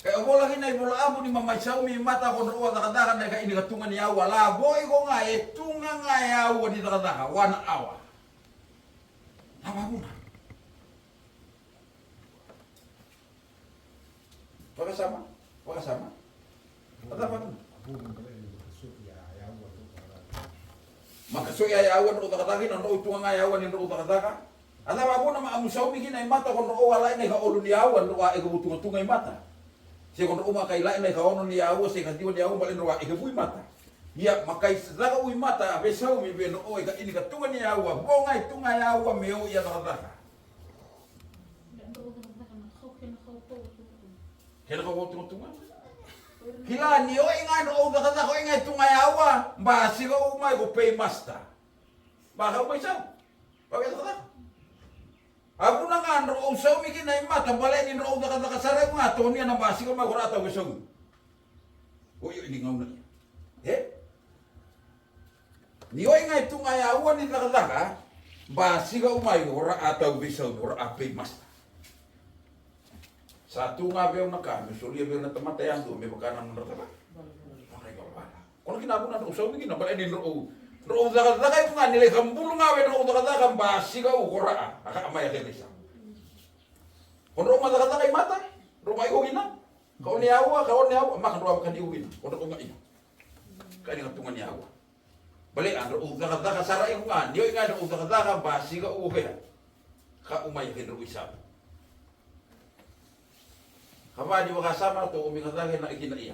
Ke o vola kina i vola abu ni mamai saumi mata ko dro a cakacaka na ika ini ka tuga ni aua. La vo iko ga e tuga ga e aua ni cakacaka. Wana aua. Cava vuna? Vakasama, vakasama. A cava vuna? Maka soi a yaua drau cakacaka kina, drau tuga ga yaua ni drau cakacaka. A cava vuna ma amu saumi kina i mata ko drau a lai na ika olu ni yaua drau a ika vu tugatuga i mata. Se ko drau ma kai lai na ika ono ni yaua se ika ciwa ni yaua bale drau a ika vu i mata. Ia ma kai caka u i mata a veisaumi vei drau ika ini ka tuga ni yaua vo ga i tuga yaua me o ia cakacaka. Kena kau vau tugatuga. Kila ni oi ga drau cakacaka oi ga e tuga yaua ba sika u mai ko pay master. Ba kau mai sau. Ba vei cakacaka. A vuna ga drau saumi kina i mata bale ni drau cakacaka sara i ga tonia na ba sika mai ko ra tau vei sau. Oi oi ni gauna ia. E? Ni oi ga e tuga yaua ni cakacaka ba sika u mai ko ra a tau vei sau ko ra a pay master. Sa tu ga vei au na ka me solia vei au na tamata yadua me vaka na nodra cakacaka. Nodra ivalavala. Kono kina vuna drau saumi kina bale ni drau drau cakacaka i vuga ni lai kabulu ga vei drau cakacaka ba sika u ko ra a ka mai a kena i sau. Ko drau ma cakacaka i mata drau ma iko kina. Ka o ni yaua ka o ni yaua ma ka drau a vaka ni iko kina ko drau ma iko. Ka ni ka tuga ni yaua. Bale a drau cakacaka sara i vuga ni oi ga drau cakacaka ba sika u o kea. Ka u mai ke drau i sau. Ka va ni vakasama to o mi ka cake na ikina ia.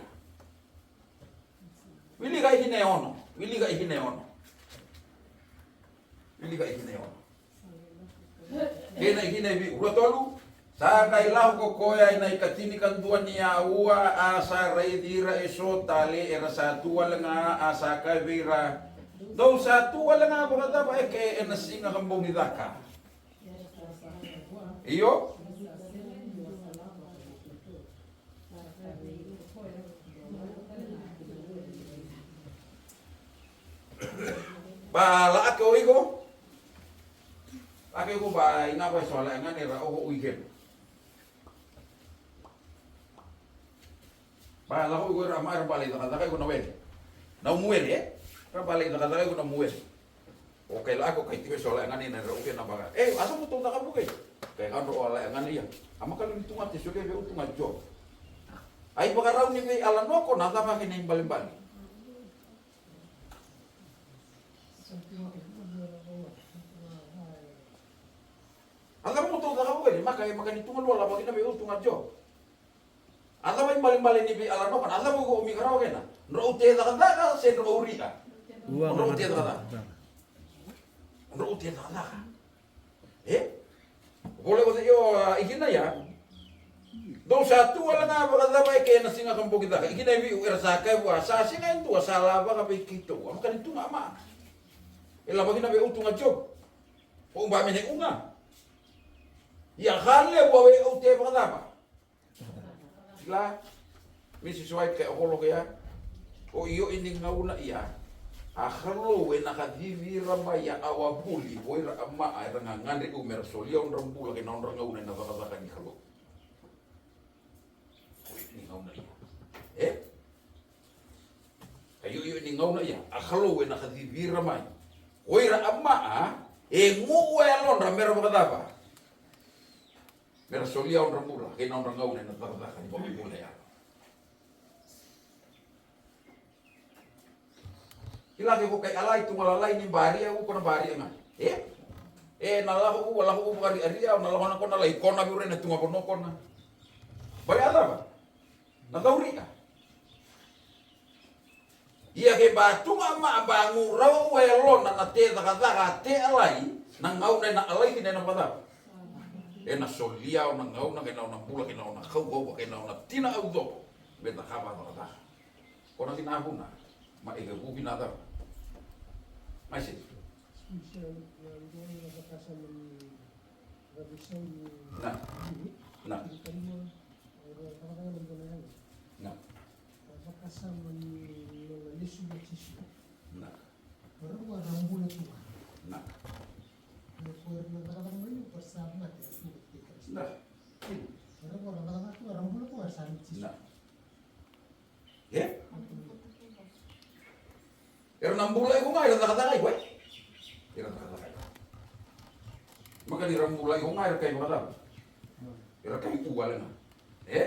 Wilika ikina e ono. Wilika ikina e ono. Wilika ikina e ono. Kena ikina e viu rua tolu. Sa kai lau ko koya ena ikatini ka dua ni aua a sa raici ira e so tale era sa tu wale ga a sa kai vei ira. Dou sa tu wale ga vakacava eke ena siga ka bau ni caka. Io. Ba la ake o iko. A Ka iko ba ina ko e so la e gane ra oko ui kena. Ba lako iko era ma era ba lai cakacaka iko na wele. Na muwele e? Ra ba lai cakacaka iko na muwele. O kai lako kai tiwe so la e gane na ra uke na baka. E, a sa mo tou caka buke. Kai ka dro o la e gane ia. A maka luni tu ga te so ke ve utu ga jo. Ai vakarau ni vei ala noko na cava ke na ibalebale. A cava mo tou caka vua ni maka e maka ni tuga lua lava kina vei au tuga jo. A cava ibalebale ni vei ala noka na a cava iko omi karawa kena. Drau te cakacaka se drau ria. Drau te cakacaka. Drau te cakacaka. E? Vole ko se io ikina ia. Dou sa tu ala ga vakacava e kena siga ka boki caka ikina e viu era sa kai vua sa siga e dua sa lavaka vei keitou a maka ni tuga ama. E lava kina vei au tuga jo. Ko ba me ne uga. Ia ka levu au e au te vakacava. Kila, Mrs White kai okolo kea. O io i ni gauna ia. A Kalou e na kacivi ira mai ia a wavuli ko ira a maa era gagadre u me ra solia odra bula kei na odra gauna e na cakacaka ni Kalou. Ko i ni gauna ia. E? Ka ioio ni gauna ia a Kalou e na kacivi ira mai. O ira a maa e gu'u e yalodra me ra vakacava? Me ra solia odra bula kei na odra gauna e na cakacaka ni vakabula ya. Kila ke ko kai alai tu ga lalai ni baria u ko na baria ga. E? E na lako u a lako u vakariaria o na lako na ko na lai kona viure na tu ga ko na kona. Bale a cava? Na cauria. Ia ke ba tu ga ma a ba gu rawa ua e lona na te cakacaka a te alai na gauna e na alai kina e na vakacava. E na solia o na gauna ke na o na bula ke na o na kaukauva ke na o na tina au coko me cakava a cakacaka. Ko na kina vuna ma e ke vuki na cava. Mai se. Na. Na. Na. Vakasama ni nona lesu na Jisu. Na. Rau a ra bula tu ga. Na. Na ko era na cakacaka mai ni ko sa mate ra tu ga kei Karisito. Na. Rau a ra cakacaka tu ga ra bula tu ga sa ni Jisu. Na. E? Era na bula iko ga era cakacaka iko e? Era cakacaka iko. Maka ni ra bula iko ga era kai vakacava? Era kai uale ga. E?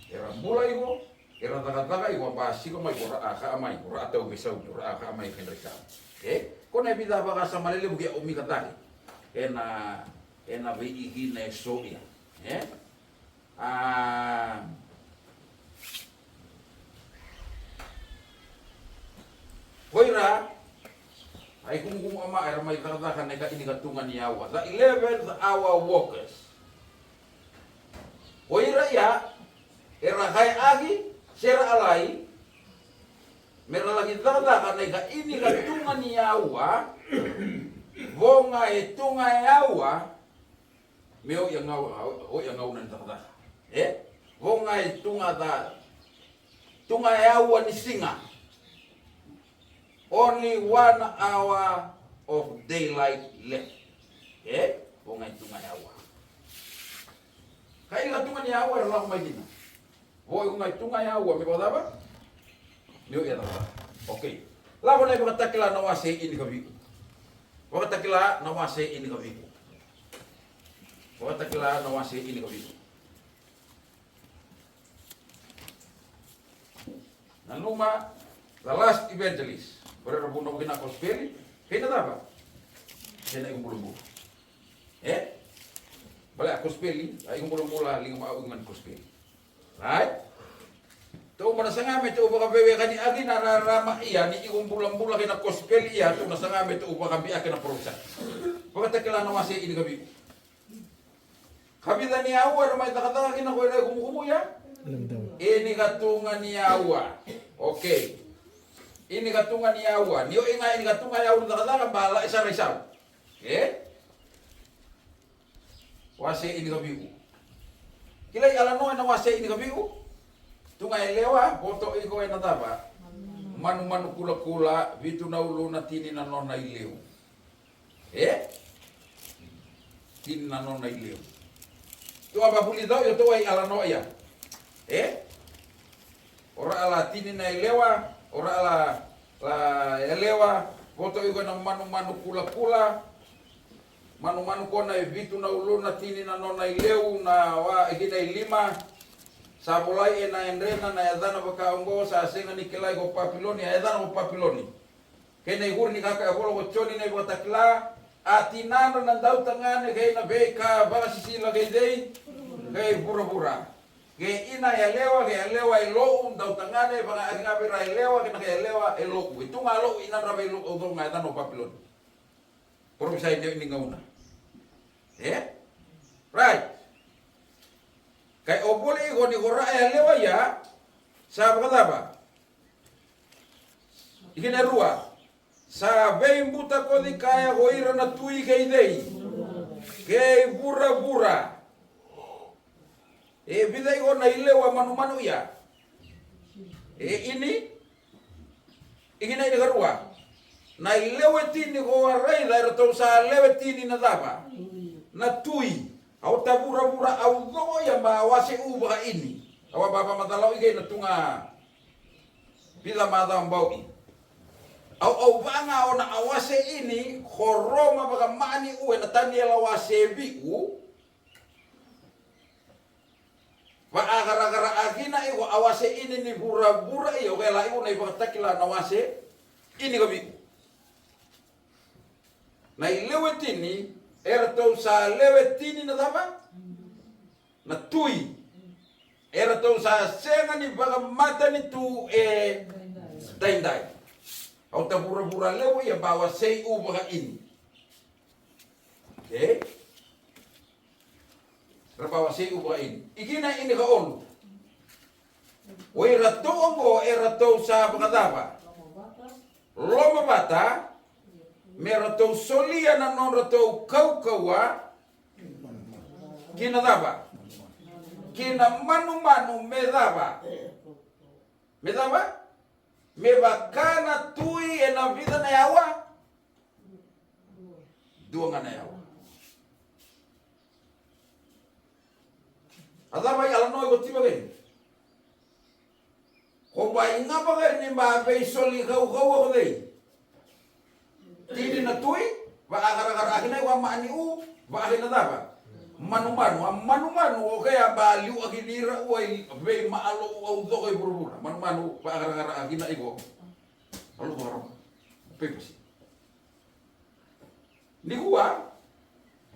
Era bula iko, era cakacaka iko a basika mai ko ra a kaa mai ko ra a tau me sauni ko ra a kaa mai kedra ikau. E? Ko na e vica vakasama lelevu ke a omika cake. E na, e na veiiki na e so ia. E? A ko ira a ikumukumu ama era mai cakacaka na ika ini ka tuga ni aua the eleventh hour workers. Ko ira ia era kaeaki se ra alai me ra laki cakacaka na ika ini ka tuga ni aua. Voga e tuga e aua. Me o ia gau o ia gauna ni cakacaka e voga e tuga ca tuga e aua ni siga. Only one hour of daylight left. E voga e tuga e aua. Ka ini ka tuga ni aua era lako mai kina. Vo e uga e tuga e aua me vakacava? Me o ia cakacaka. Okei. Lako na ivakatakila na wase ini ka viku. Vakatakila na wase ini ka viku. Vakatakila na wase ini ka viku. Nanuma the last evangelist. Ko ira era vunau kina kosipeli. Kei na cava? Kei na ikubulabula. E? Bale a kosipeli a ikubulabula liga ma au igumani kosipeli. Right? Tou mana saga me tou vakaveiwekani aki na rarama ia ni ikubulabula kei na kosipeli ia tou na saga me tou vakabiaki na parofisai. Vakatakila na wase ini ka viku. Ka vica ni aua era mai cakacaka kina ko ira ikumukumu ia? Ini ka tuga ni aua. Okei. Ini ka tuga ni aua ni o iga ini ka tuga ni aua ni cakacaka ba lai sara i sau. E? Wase ini ka viku. Kilai ala no ena wase ini ka viku. Tuga e lewa voto iko ena cava? Manumanu kulakula vitu na ulu na tini na nona i liu. E? Tini na nona ilewa. Tou a vavulica o tou a i alanoa ia. E? O raa la tini na ilewa, o raa la, la ilewa, voto iko na manumanu kulakula. Manumanu ko na e vitu na uluna, tini na nona ilewa, na wa, e kina e lima. Sa volai ena yadrena na yacana vaka oqo, sa sega ni kilai ko Papiloni, a yacana ko Papiloni. Kei na ikuri ni kaka e vola ko Joni na iVakatakila, a tinadra na dautagane kei na veika vakasisila kei cei? Kei vuravura. Kei ina yalewa, kei yalewa e lo'u, dautagane vakayaga vei ira yalewa, kei na kei yalewa e lo'u. E tu ga lo'u, inadra vei lo'u, au coka ga e cana o Papiloni. Parofisai ni, ni gauna. E? Right. Kai o voli iko ni ko raa yalewa ia, sa vakacava? Ikina e rua. Sa veibutakoci kaya ko ira na tui kei cei? Kei vuravura. E vica iko na ilewa manumanu ia? E ini? Ikina ini karua. Na ilewe tini ko a raica, eratou sa lewe tini na cava? Na tui. Au ta vuravura au coka ia ba a wase u vakaini. Au a ba vamacala o ikei na tuga. Vica macawa bau i. Au, au vagao na a wase ini, ko Roma vakamani u ena Taniela wase vi'u. Vaakarakara akina iko a wase ini ni vuravura ia, o kela iko na iVakatakila na wase ini ka vi'u. Na ilewe tini, eratou sa lewe tini na cava? Na tui. Eratou sa sega ni vakamatanitu e daidai. Au ta vuravura levu ia ba wasei u vakaini. Okay? Ra ba wasei u vakaini. Ikina ini ka olu. O iratou oqo eratou sa vakacava? Lomavata, me ratou solia na nodratou kaukauwa ki na cava? Ki na manumanu me cava? Me cava? Me vaka na tui ena vica na yawa? Dua ga na yawa. A cava i alanoa iko tiva kei? Ko bai ga vaka ni ba veisoli kaukauwa ko cei? Tini na tui, vakarakara kina i wa mani u, vaka na cava? Manumanu, a manumanu o kea ba liu aki ni ira ua i vei maalo u au coko i vuravura. Manumanu vakarakara kina iko. Alu vakaroka. Pepesi. Nikua,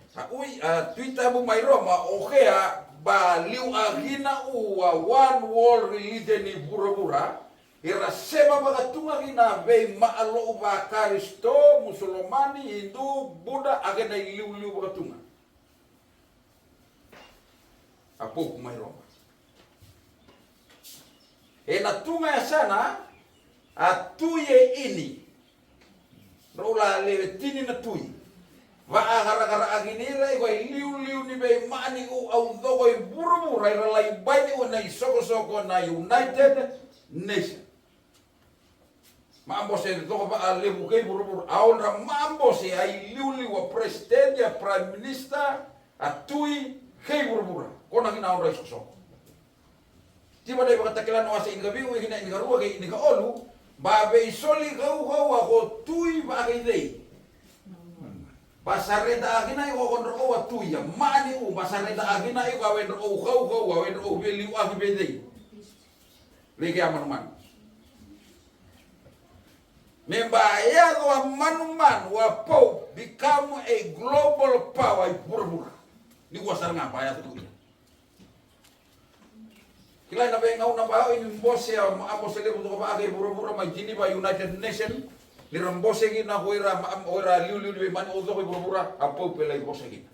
sa ui a Tui Tabu mai Roma, o kea ba liu a kina ua one world religion ni vuravura, era sema vakatuga kina vei maalo u va Karisito, Musulomani, Hindu, Buddha, a kena iliuliu vakatuga. A Pope mai Roma. E na tuga e sana, a tui e ini. Rau la lewe tini na tui. Vakarakara a kini ira iko e liuliu ni vei mani u au coko i vuravura ira lai bai ni u na i sokosoko na United Nation. Maabose coko vaa levu kei vuravura. A odra maabose a iliuliu a president, a prime minister, a tui kei vuravura. Kona kina odra isosoko. Tiva na ivakatakila na wase inikaviu, ikina inikarua kei inikaolu. Ba vei soli kaukauwa ko tui vaa kei cei. Ba sareda a kina iko ko drau a tui a mani u. Ba sareda a kina iko a we drau kaukauwa, a we drau veliu a ki vei cei. Vei kea manumanu. Me ba yaco a manumanu a Pope become a global power i vuravura. Ni kua sara ga ba yaco tu ia. Kila na vei gauna ba o ini bose a, a bose levu toka vaa kei vuravura mai Geneva United Nation. Ni ra bose kina ko ira, o ira liuliu ni vei mani o coko i vuravura a Pope e lai bose kina.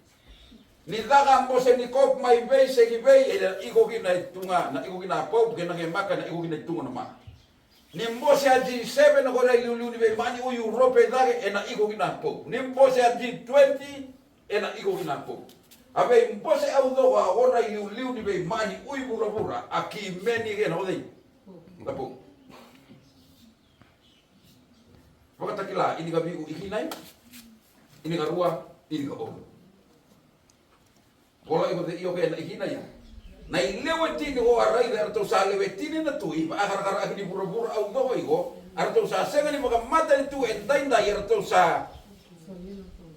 Ni caka bose ni kop mai vei se ki vei, e na iko kina e tuga, na iko kina a Pope, kei na ke maka, na iko kina e tuga na maka. Ni bose a G seven, ko ira liuliu ni vei mani u Europe e cake, e na iko kina a Pope. Ni bose a G twenty, e na iko kina a Pope. A vei bose au coko a ora liuliu ni vei mani u i vuravura, a ki meni ke na o cei. A Pope. Vakatakila, inikaviu, ikinai, inikarua, inikaolu. Ola iko cei io kei na ikina ia. Na ilewe tini o a raica eratou sa lewe tini na tui, vaakarakaraaki ni vuravura au coko iko, eratou sa sega ni vakamatanitu e daidai, eratou sa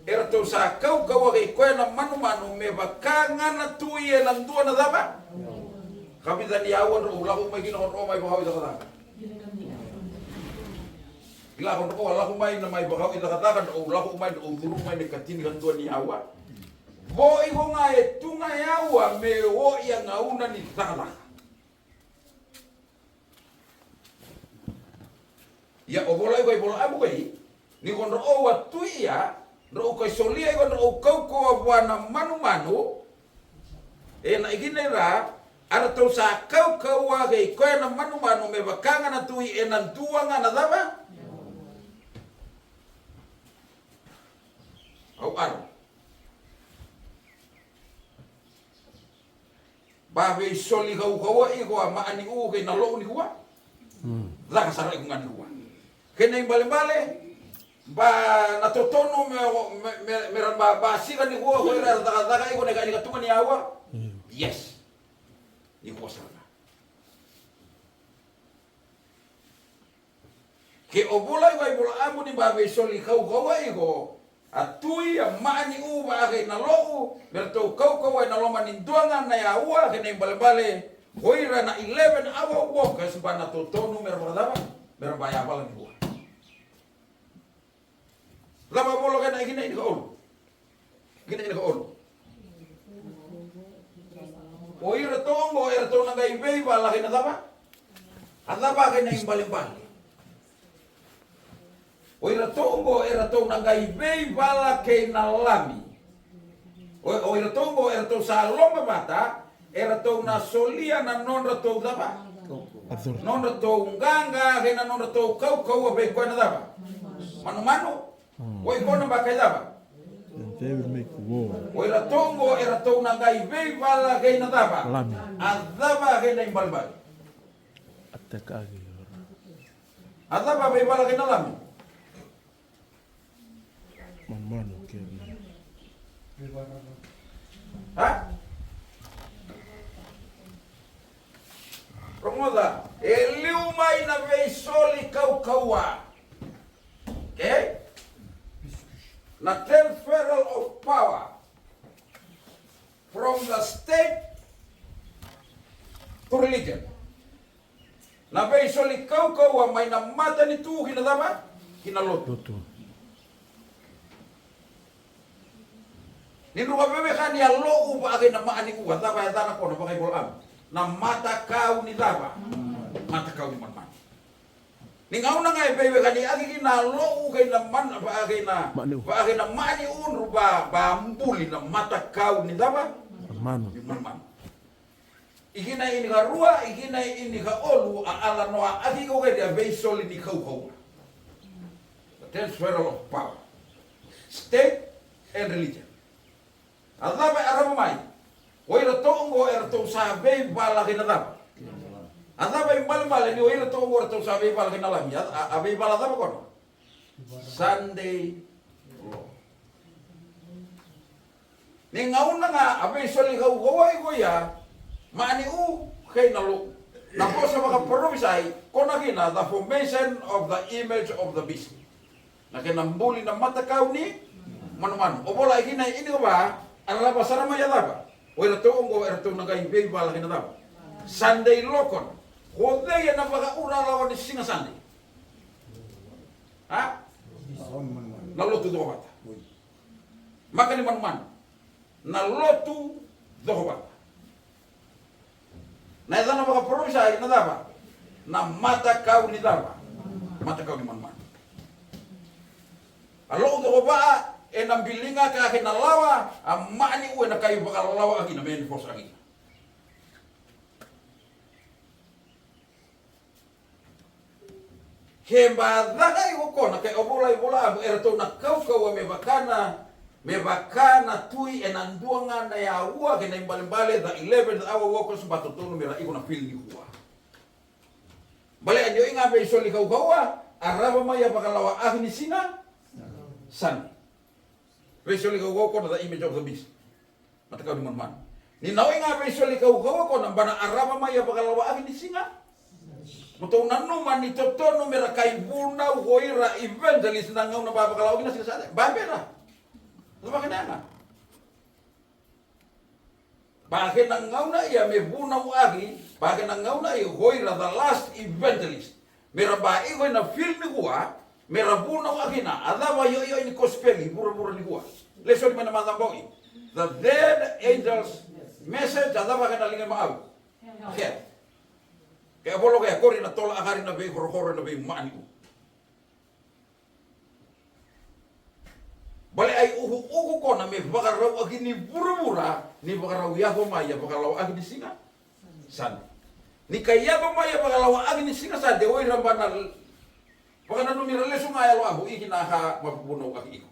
eratou sa kaukauwa kei koya na manumanu me vaka ga na tui ena dua na cava? Ka vica ni aua drau lako mai kina ko drau mai vakaoicakacaka. Ila ko drau lako mai na mai vakaoicakacaka drau lako mai drau curu mai na ikatini ka dua ni aua. Vo iko ga e tu ga e aua me o ia gauna ni cakacaka. Ia o vola iko i vola amu kei ni ko drau a tui ia drau kai solia iko drau kaukauwa vua na manumanu. E na ikina ira a ratou sa kaukauwa kei koya na manumanu me vaka ga na tui ena dua ga na cava? Au aro. Ba veisoli kaukaua iko a ma'a ni u kei na lo'u nikua. Caka sara iko ga nikua. Kei na ibalebale ba na totonu me, me, me, me ra ba, ba sika nikua ko ira era cakacaka iko na ika ni katuka ni aua. Yes. Nikua sara ga. Ke o vola i Vaivoloamu ni ba veisoli kaukaua iko a tui a ma'a ni u va'akei na lo'u me ratou kaukaua e na loma ni dua ga na yaua kei na ibalebale ko ira na eleven hour workers ba na totonu me ra vakacava me ra ba yavala ni vua. Cava a vola kei na ikina ini ka olu. Kina ina ka olu. O iratou oqo eratou na qai veivala kei na cava? A cava kei na ibalebale. O iratou oqo eratou na qai veivala kei na lami. O, o iratou oqo eratou sa loma vata, eratou na solia na nodratou cava? Nodratou qaqa kei na nodratou kaukaua vei koya na cava? Manumanu. Oi kona ba kai cava? And they will make war. O iratou oqo eratou na qai veivala kei na cava? Lami. A cava kei na ibalebale? Attack agi. A cava veivala kei na lami? Manumanu kei na. Ha? Rogoca, e liu mai na veisoli kaukaua. Okay? Na transferal of power from the state to religion. Na veisoli kaukaua mai na matanitu ki na cava? Ki na lotu. Lotu. Ni dru ka vevekani a lo'u va'akei na ma'a ni u a cava e cana kona vakaivolamu? Na matakau ni cava? Matakau ni manumanu. Ni gauna ga e veiwekani aki kina a lo'u kei na man va'akei na ma'a ni u. Va'akei na ma'a ni u dru ba ba buli na matakau ni cava? Manumanu. Ni manumanu. Ikina ini ka rua, ikina ini ka olu a ala noa aki ko kei a veisoli ni kaukaua. The transferal of power. State and religion. A cava e arava mai? O iratou oqo eratou sa veivala kei na cava? A cava ibalebale ni o iratou oqo eratou sa veivala kei na lami? A, a, a veivala cava kona? Sunday law. Ni gauna ga a veisoli kaukaua iko ia, ma'a ni u kei na lo'u. Na vosa vakaparofisai kona kina the formation of the image of the beast. Na kena buli na matakau ni manumanu. O vola i kina ini ka va, a rava sara mai a cava? O iratou oqo eratou na qai veivala kei na cava? Sunday law kona. Ko cei ena vakaura lawa ni siga Sunday? A? Na lotu cokovata. Maka ni manumanu. Na lotu cokovata. Na yacana vakaparofisai na cava? Na matakau ni cava? Matakau ni manumanu. A lo'u cokova'a ena biliga ka kei na lawa, a ma'a ni u ena kai vakalawa'aki na me ni fosa aki. Ke ba caka iko kona ke o vola i vola amu eratou na kaukaua me vaka na me vaka na tui ena dua ga na yaua kei na ibalebale the eleventh hour workers ba totonu me ra iko na fili ni kua. Bale a ni o iga veisoli kaukaua a rava mai a vakalawa aki ni siga. Sani. Veisoli kaukaua kona the image of the beast. Matakau ni manumanu. Ni na oi ga veisoli kaukauwa ko na ba na arava mai a vakalawaaki ni siga. Mo tou nanuma ni totonu me ra kai vunau ko ira evangelist na gauna ba vakalawaaki na siga sa ba bera. Sa vakana yaga. Ba kena gauna ia me vunauaki, ba kena gauna ia ko ira the last evangelist. Me ra ba iko ina field nikua, me ra vunauaki na, a cava ioioi ni kosipeli vuravura nikua. Lesoni mai na macawa bau i. The third angel's message, a cava kena liga maau. Hell. Ke a volo ke a kori na tola akari na veikorokoro na veimaaniu. Bale ai ukuuku ko na me vakarauaki ni vuravura, ni vakarau yaco mai a vakalawaaki ni siga. Sande. Ni ka yaco mai a vakalawaaki ni siga sande, o ira ba na vakananumi ra lesu ga yalo abu iki na ka ma vunauaki iko.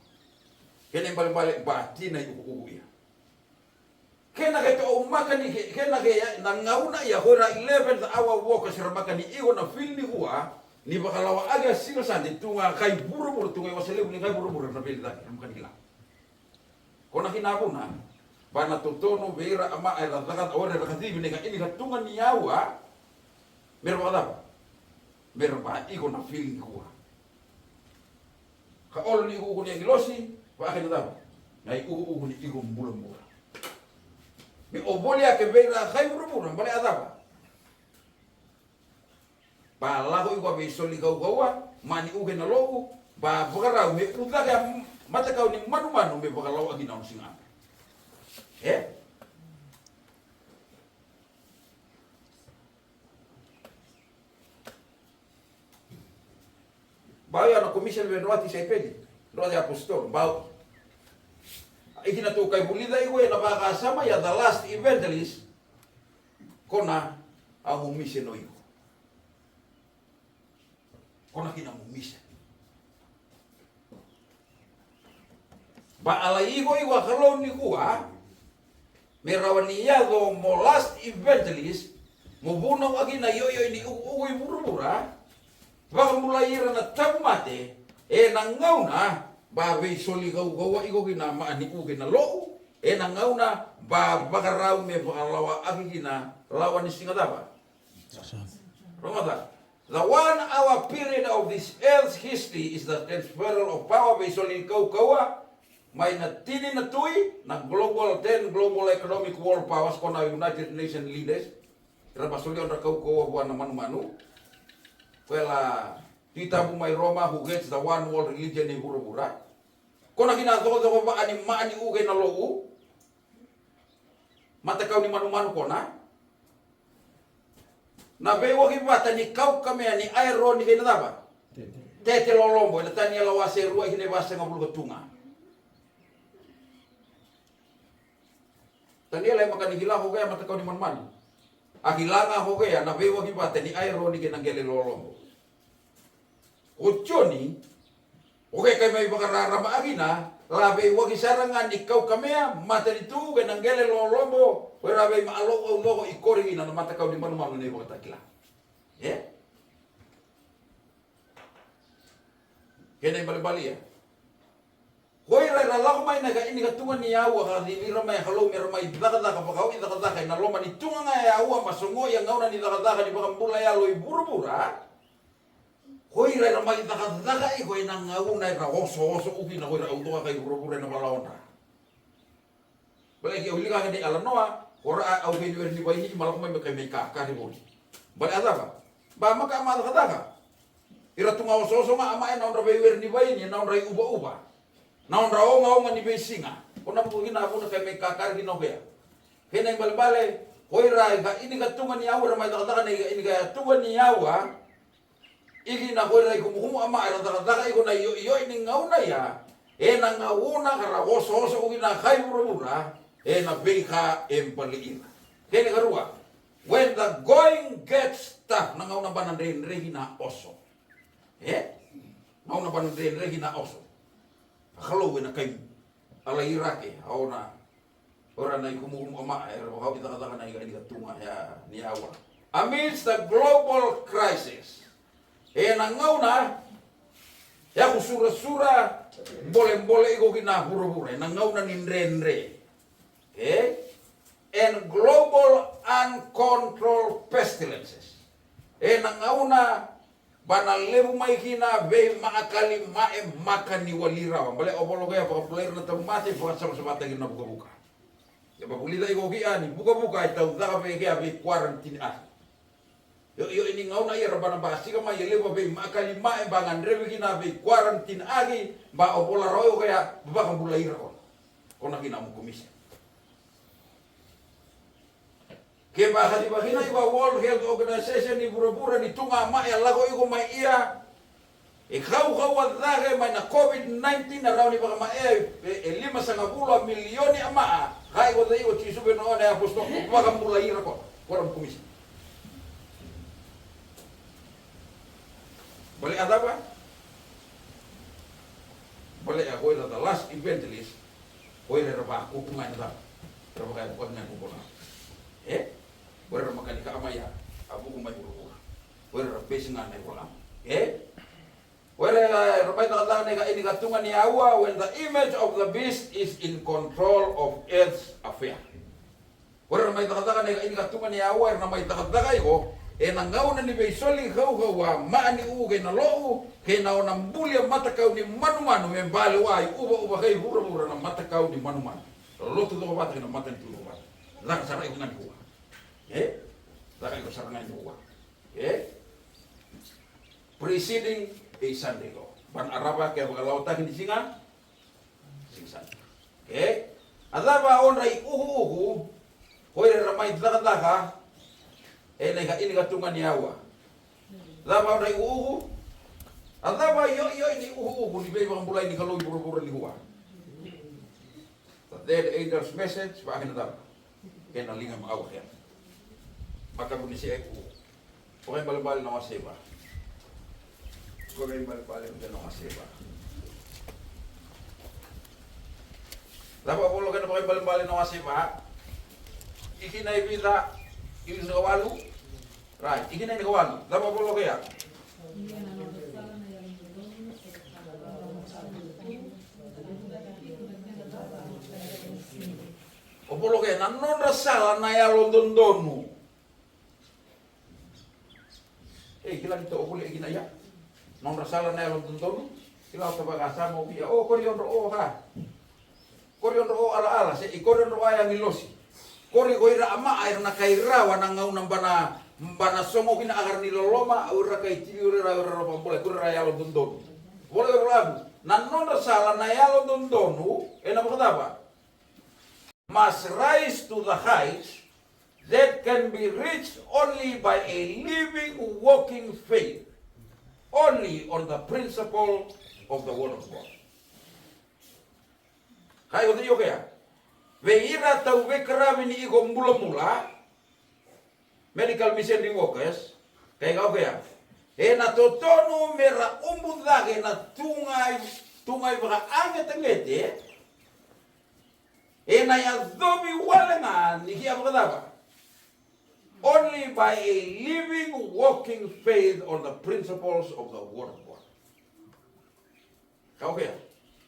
Kena ibalebale ba tina i ukuuku ia. Kena ke to'o makani ke, kena ke na gauna ia ko ira eleventh hour workers ra makani iko na field nikua, ni vakalawaaki a siga sande tu ga kai vuravura tu ga i wasa levu ni kai vuravura na field cake ra makani kila. Ko na kina vuna, ba na totonu vei ira ama era caka, o ira ra kacivi ni ka ini ka tu ga ni aua, me ra vakacava, me ra ba iko na field nikua. Ka olo ni ukuuku ni agilosi, vaka kei na cava? Na iukuuku ni iko bulabula. Me o voli ake vei ira kai vuravura, bale a cava? Ba lako iko a veisoli kaukauwa, maniu kei na lo'u, ba vakarau me ucake a matakau ni manumanu me vakalawaki na ono siga. E? Bau ia na commission vei Roati Saipeli, Roati Apostolo, bau. Iki na tou kai vulica iko ena vakasama ia the last evangelist, ko na a mo mission o iko. Ko na kina mo mission. Ba a lai iko iko a Kalou nikua, me rawa ni yaco mo last evangelist, mo vunauaki na ioioi ni ukuuku i vuravura, vakabulai ira na tauvimate, ena gauna ba veisoli kaukauwa iko kina maniu kei na lo'u, ena gauna ba vakarau me vakalawaaki kina lawa ni siga cava. Rogoca. The one hour period of this earth's history is the transferal of power, veisoli kaukauwa mai na tini na tui, na global, ten global economic world powers, ko na United Nations leaders. Ra ba soli odra kaukauwa vua na manumanu. Ko ela Tui Tabu mai Roma, who gets the one world religion i vuravura. Ko na kina cokocoko vaa ni maniu kei na lo'u. Matakau ni manumanu ko na. Na veiwaki vata ni kaukamea ni aironi kei na cava? Tete lolobo, ena Taniela wase rua, ena vasagavulu ka tu ga. Taniela e maka ni kila ko kea matakau ni manumanu. A kila ga ko kea na veiwaki vata ni aironi kei na qele lolobo. O Joni, o ke kai mai vakararama akina, la veiwaki sara ga ni kaukamea, matanitu kei na qele lolobo, ko ira vei ma alou au loko i kori kina na matakau ni manumanu nei vakatakila. E? Kena ibalebale ia. Ko ira era lako mai na ka ini ka tuga ni aua ka civi ira mai a Kalou me ra mai cakacaka vakaoi cakacaka ena loma ni tuga ga e aua ma sogo ia gauna ni cakacaka ni vakabula yalo i vuravura. Ko ira era mai cakacaka iko ena gauna era osooso u kina ko ira au coka kai vuravura ena valaodra. Baleki au wilika kei Alanoa, ko ra au veiwere ni vaini ma lako mai me kai mai kakari voli. Bale a cava? Ba maka ma cakacaka. Ira tu ga osooso ga ama ena odra veiwere ni vaini, ena odra i uvauva. Na odra ogaoga ni veisiga. Ko na vuku kina a vuna kai mai kakari kina o kea. Kena ibalebale, ko ira i ka ini ka tuga ni aua era mai cakacaka na i ka ini ka tuga ni aua. Iki na ko ira i kumukumu ama era cakacaka iko na ioioi ni gauna ia. Ena gauna ka ra osooso u kina kai vuravura. Ena veika e bale ira. Kena karua. When the going gets tough, na gauna ba na dredre kina oso. E? Gauna ba na dredre kina oso. A Kalou ena kai. A lai ira ke, a ona. Ora na ikumukumu ama, era vakaoki cakacaka na ika ni ka tuga, ya, ni aua. Amidst the global crisis. Ena gauna, ya ku surasura, bolebole iko kina vuravura. Ena gauna ni dredre. E? and global uncontrolled pestilences. Ena gauna ba na levu mai kina veimakali mae maka ni wali rawa. Bale o voloke a vakabulai ira na tauvimate, vakasavasavataki na vukavuka. E vavulica iko ki a ni vukavuka e tau caka vei kea vei quarantine aki. Io, io, ini gauna ia ra ba na basika mai e levu a veimakali mae ba gadrevi kina vei quarantine aki, ba o vola rawa iko kea vakabulai ira kona. Kona kina mo komisi. Ke vakacivakina i va World Health Organization ni vuravura ni tu ga mai a lako iko mai ia. E kaukaua cake mai na COVID nineteen na rawa ni vakamaea e, e lima sagavulu a milioni a maa. Ka iko cei o Jisu vei na one a apositolo vakabulai ira kona. Kora mukumisa. Bale a cava? Bale a koira the last evangelist. Koira era vakuku mai na cava? Era vakayavuka mai na vuku na. E? Koira era makani ka mai a vuku mai vuravura. Koira era besi ga na ivola. E? Koira era mai cakacaka na ika ini ka tuga ni aua when the image of the beast is in control of earth's affair. Koira era mai cakacaka na ika ini ka tuga ni aua era na mai cakacaka iko. E na gauna ni veisoli kaukaua maa ni u kei na lo'u kei na ona buli a matakau ni manumanu me bale wa i uva uva kei vuravura na matakau ni manumanu. Lotu coko vata kei na matanitu coko vata. Caka sara iko ga ni kua. E? Caka iko sara ga ni kua. E? Preceding a Sunday law. Ba na arava ke vakalawataki ni siga. Siga Sunday. E? A cava odra i ukuuku. Koira era mai cakacaka. E na ika ini ka tuga ni aua. Cava odra i ukuuku. A cava io io ini ukuuku ni veivakabulai ni Kalou i vuravura ni kua. The third angel's message, vaka kina cava? Kena liga ma aua kena. Makavu ni se eku. Vakaibalebale na wase va. Vakaibalebale na wase va. Cava volo kena vakaibalebale na wase va. Ikina e vica, ikina e walu. Right, ikina e walu. Cava volo kea. O voloke na nodra sala na yalododonu. E kila ni to o vuli e kina ia. Nodra sala na yalododonu. Kila o ta vakasama o via o kori odro o ka. Kori odro o alaala se i kori odro o a agilosi. Kori ko ira a maa era na kai rawa na gauna bana bana sogo kina a kara ni loloma au ira kai tili ura ira ura ira vakabula kori ira yalododonu. Voloke volavu. Na nodra sala na yalododonu e na vakacava. Must rise to the heights that can be reached only by a living, walking faith, only on the principle of the Word of God. Kai o tei o kea. Vei ira tau veikaravi ni iko mulamula, medical missionary workers, kai ka o kea. E na totonu me ra ubu cake na tugai, tugai vakagetagete, e na yacovi wale ga ni kia vakacava. Only by a living, walking faith on the principles of the Word of God. Ka o kea,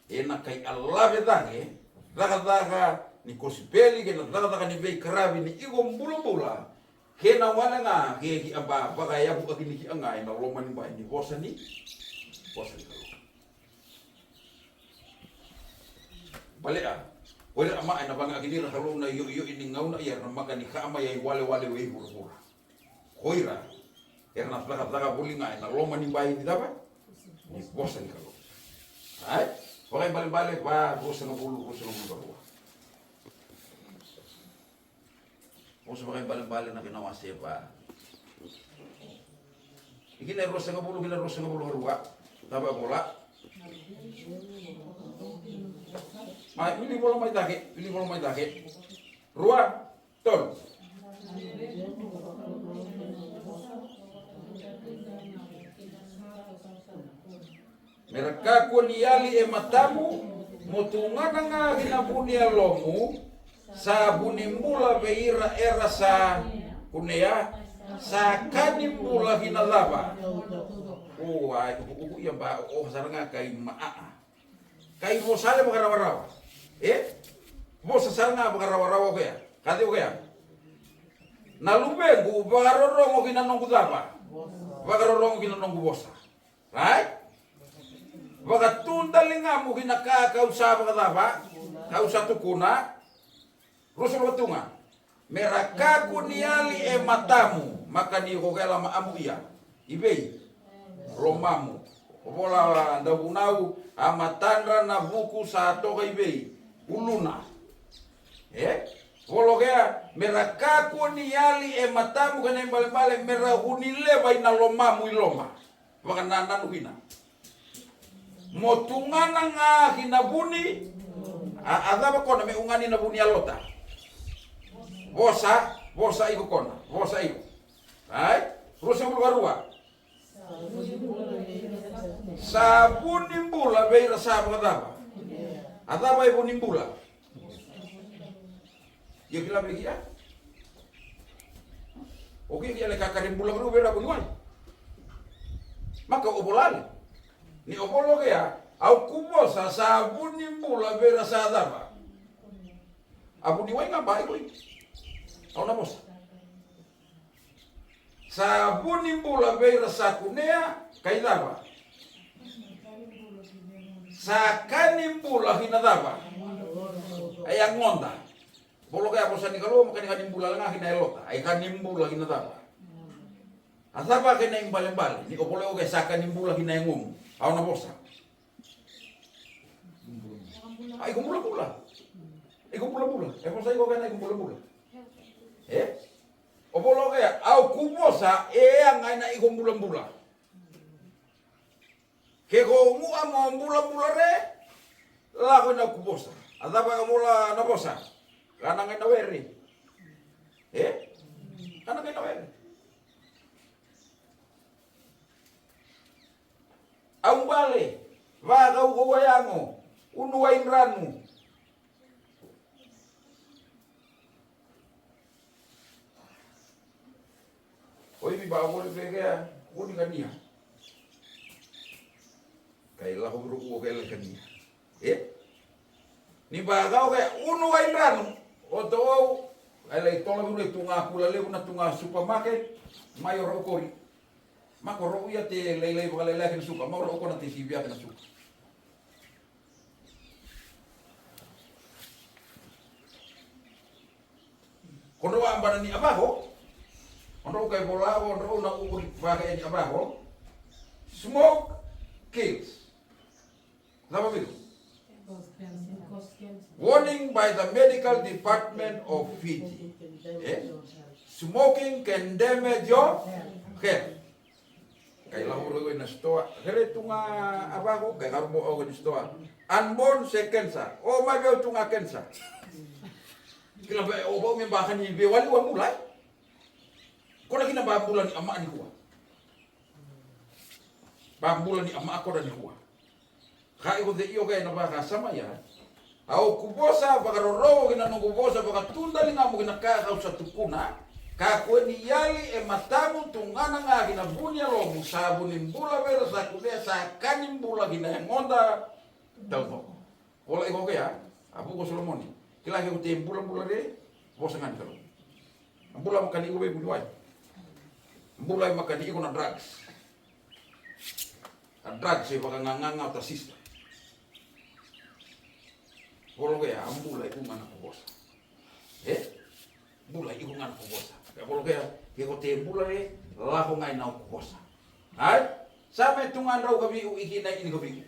e na kai a lave cake, cakacaka ni kosipeli, kei na cakacaka ni veikaravi ni iko bulabula, kei na wana ga, kei ki a ba vakayavu aki ni ki a ga, e na loma ni bai ni vosa ni, vosa ni Kalou. Balea, o ira a ma e na vaga aki ni ra Kalou na io io i ni gauna ia na maka ni ka a mai ai walewale wei vuravura. Ko ira era na cakacaka voli ga ena loma ni bai ni cava? Ni vosa ni Kalou. Ai? Vakaibalebale va ruasagavulu, ruasagavulu ka rua. Vosa Vakaibalebale na kena wase va. Ikina e ruasagavulu kina ruasagavulu ka rua. Cava e vola? Mai, wili vola mai cake, wili vola mai cake. Rua. Tolu. Me ra kakua ni yali e matamu, mo tugana ga ki na vu ni yalomu, sa vu ni bula vei ira era sa kunea, sa ka ni bula ki na cava. O, a, ukuuku ia ba, o, sara ga kai ma, a, a. Kai vosa le vakarawarawa. E? Vosa sara ga vakarawarawa o koya. Kaci o kea. Na luvequ vakarorogo ki na noqu cava? Vakarorogo ki na noqu vosa. Right? Vakatudaligamu ki na ka ka'u sa vakacava? Ka'u sa tukuna. Ruasagavulu ka tu ga. Me ra kakua ni yali e matamu, maka ni ko kela ma amu ia. I vei? Lomamu. Ko vola dauvunau, a matadra na vuku sa toka i vei? Uluna. E? Volo kea, me ra kakua ni yali e matamu kei na ibalebale, me ra kua ni leva i na lomamu i loma. Vakanananu kina. Mo tugana ga ki na vuni. A, a cava kona me ugani na vuni a lota? Vosa, vosa iko kona, vosa iko. Ai? Ruasagavulu ka rua. Sa vuni bula vei ira sa vakacava? A cava e vuni bula? Ia kila vei kea. O kea kea le kakari bula vei ira vuniwai. Maka o vola le. Ni o volo kea, au ku vosa sa vuni bula vei ira sa cava? A vuniwai ga ba iko i. Au na vosa. Sa vuni bula vei ira sa kunea, kai cava? Sa ka ni bula ki na cava? E yagoda. Volo kea vosa ni Kalou, ma ka ni ka ni bula ga ki na yalota. Ai ka ni bula ki na cava? A cava kei na ibalebale? Ni o volo kea sa ka ni bula ki na yagomu. Au na vosa. A iko bulabula. Iko bulabula. E vosa iko kei na iko bulabula. E? O volo kea, au ku vosa, e yaga ina iko bulabula. Ke ko gua mo bulabula re, lako ina ku vosa. A cava e vola na vosa? Kana gai na were. E? Kana gai na were. Au bale, vakaukauwa yago, unu wai dranu. O ivi ba voli vekea, uni kania. Kai lako vuru uo kai lai kania. E? Ni ba kau ke unu wai dranu, o tou, kai lai tola vuru e tu ga kula levu na tu ga supermarket, mai o rau kori. Ma ko rau ia te lailai vakalailai kina suka, ma o rau kona te sivia kina suka. Ko drau a bana ni a vako, o drau kai vola, o drau na uku vaka e ni a vako. Smoke kills. Cava viko? Warning by the medical department of Fiji. Eh? Smoking can damage your health. Kai lavoro iko ina sitoa, kere tu ga a vako, kai karobo au ina sitoa. Unborn se cancer. O mai veo tu ga cancer. Kila veo o vau me baka ni veo wali wa mulai. Kona kina ba bula ni ama ni kua. Ba bula ni ama kona ni kua. Ka iko cei io kei na vakasama ia. A o ku vosa vakarorogo ki na noqu vosa vakatudaligamu ki na ka kau sa tukuna. Kakua ni yali e matamu tugana ga ki na vu ni yalomu sa vu ni bula vei ira sa kuvea sa ka ni bula ki na yagoda taucoko. Kola iko kea a vuku o Solomoni. Kila ke ko te bulabula re vosa ga ni Kalou. A bula makani iko vei vuniwai. A bula e makani iko na drugs. A drugs e vakagagaga o ta sister. Voloke a bula iko ga na kokosa. E? Bula iko ga na kokosa. E voloke a ke ko te bula re lako ga i na kokosa. Ai? Sa me tu ga drau ka viu iki na ini ka viu.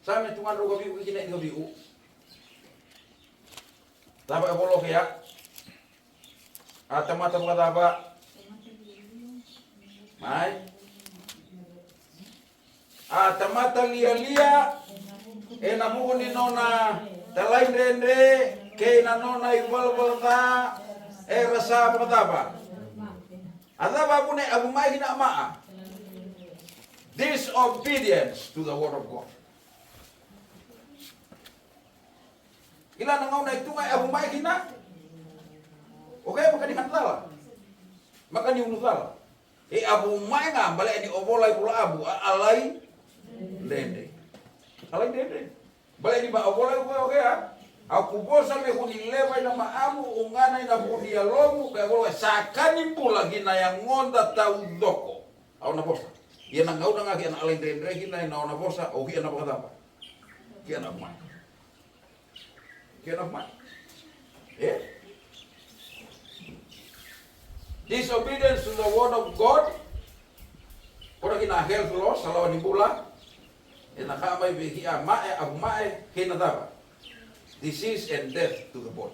Sa me tu ga drau ka viu iki na ini ka viu. Cava e voloke a? A tamata vakacava? Mai. A tamata lialia ena vuku ni nona talaidredre kei na nona ivalavala ca era sa vakacava? A cava a vuna e avu mai kina a maa? Disobedience to the word of God. Kila na gauna e tu ga e avu mai kina. O kea maka ni kana cala. Maka ni unu cala. E avu mai ga bale ni o vola i vula avu a alai dredre. Alai dredre. Bale ni ba o vola i vula o kea. Au ku vosa me kua ni leva ina macamu, ugana ina vu ni yalomu, ka e volai, sa ka ni bula ki na yagoda taucoko. Au na vosa. Ia na gauna ga ki na alaidredre kina ena nona vosa, o ki na vakacava? Ki na mai. Ki na mai. E? Disobedience to the word of God. Kora ki na health law, sa lawa ni bula. Ena ka mai vei ki a mae, a mae, kei na cava? Disease and death to the body.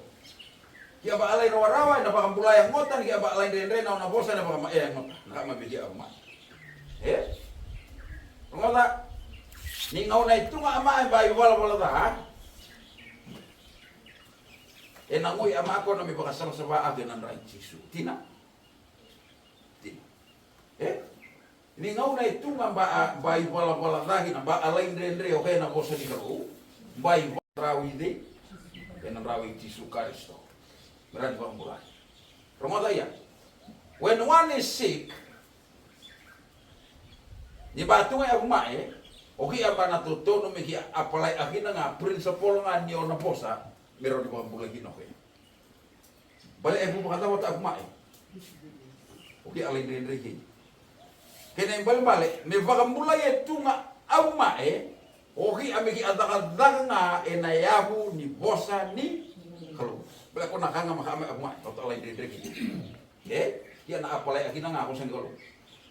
Ki a ba alai rawarawa, ena vakabulai a gota, ni ki a ba alai dredre, na ona vosa, ena vakamaea a gota. Na ka mai vei ki a mae. E? Rogoca, ni gauna e tu ga a mae, ba i valavala ca. Ena gui a mae kona me vakasavasava ake na dra i Jisu. Tina? Tina. E? Ni gauna e tu ga ba a, ba i valavala ca kina, ba a lai dredre, o kena vosa ni Kalou, ba i valavala ca i cei? Ena dra i Jisu Karisito. Me ra ni vakabulai. Rogoca ia. When one is sick, ni ba tu ga e avu mae, o ki a ba na totonu me ki a apply a kina ga principle ga ni ona vosa, me ra ni vakabulai kina o kena. Bale e vu vakacava ta avu mae? O ki a lai dredre kei. Kena ibalebale, me vakabulai e tu ga avu mae, o ki a me ki a cakacaka ga ena yavu ni vosa ni Kalou. Bale ko na ka ga maka a mai avu mae, o ta lai dredre kei. E? Ia na apply a kina ga vosa ni Kalou.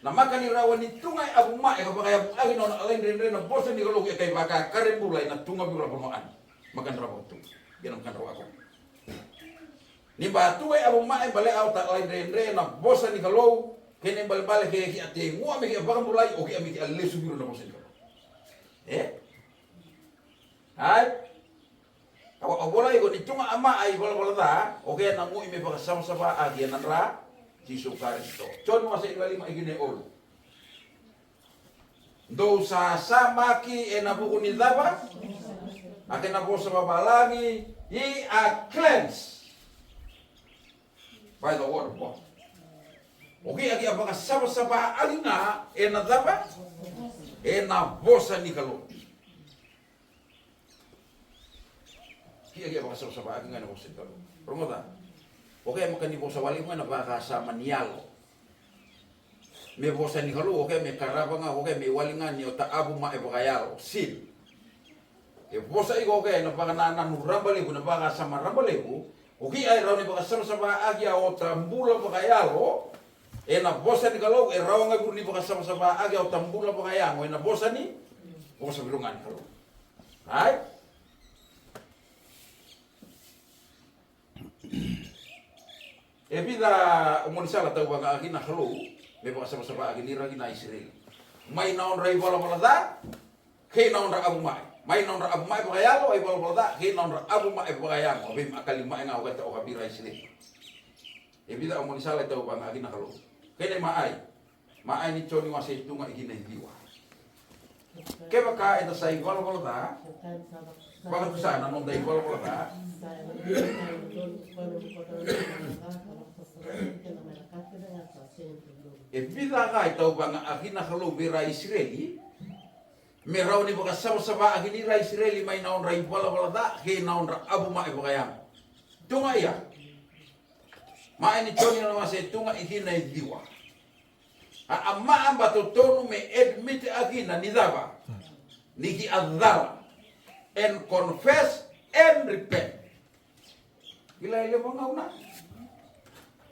Na maka ni rawa ni tu ga e avu mae, ka vakayavu a kina o na lai dredre na vosa ni Kalou, ia kai vakakare bula ena tu ga vula kono ani. Maka ni rawa tu. Ia na maka ni rawa ko. Ni ba tu e avu mae bale au ta lai dredre na vosa ni Kalou, kena ibalebale ke ki a tegua me ki a vakabulai, o ki a me ki a lesu viro na vosa ni Kalou. E? Ai? Au, au volai ko ni tu ga a mae i valavala ca, o kena gui me vakasavasava a ki ena dra, Jisu Karisito. Joni wase i valima i kine olu. Dou sasamaki ena vuku ni cava? A kena vosa vavalagi, ye are cleansed by the word of God. O ki a ki a vakasavasava a ki ga ena cava? Ena vosa ni Kalou. Ki a ki a vakasavasava a ki ga ena vosa ni Kalou. Rogoca. O ki a maka ni vosa wale ga ena vakasama ni yalo. Me vosa ni Kalou, o kea me karava ga, o kea me wali ga ni o ta avu mae vakayalo, sin. E vosa iko o kea ena vakanananu rabalevu, ena vakasama rabalevu, o ki a e rawa ni vakasavasava a ki a o ta bula vakayalo, ena vosa ni Kalou, e rawa ga vuru ni vakasavasava a ki a o ta bula vakayago, ena vosa ni, vosa vuru ga ni Kalou. Ai? E vica o gaunisala tauvaga a ki na Kalou me vakasavasava a ki ni ra ki na Isireli. Mai na odra i valavala ca, kei na odra avu mae. Mai na odra avu mae vakayalo, i valavala ca, kei na odra avu mae vakayago. A vei ma a kali mae ga o keta o ka vira Isireli. E vica o gaunisala tauvaga a ki na Kalou. Kei na i maai. Maai ni Joni wase e tu ga i ki na i ciwa. Kevaka eda sa i valavala ca, vakatusa na noda i valavala ca. E vica ga i tauvaga a ki na Kalou vei ira Isireli, me rawa ni vakasavasava a ki ni ra Isireli mai na odra i valavala ca, kei na odra avu mae vakayago. Tu ga ia. Maai ni Joni na wase e tu ga i ki na i ciwa. A, a maa ba totonu me admit a kina ni cava? Ni ki a cala. And confess and repent. Kila e levu a gauna.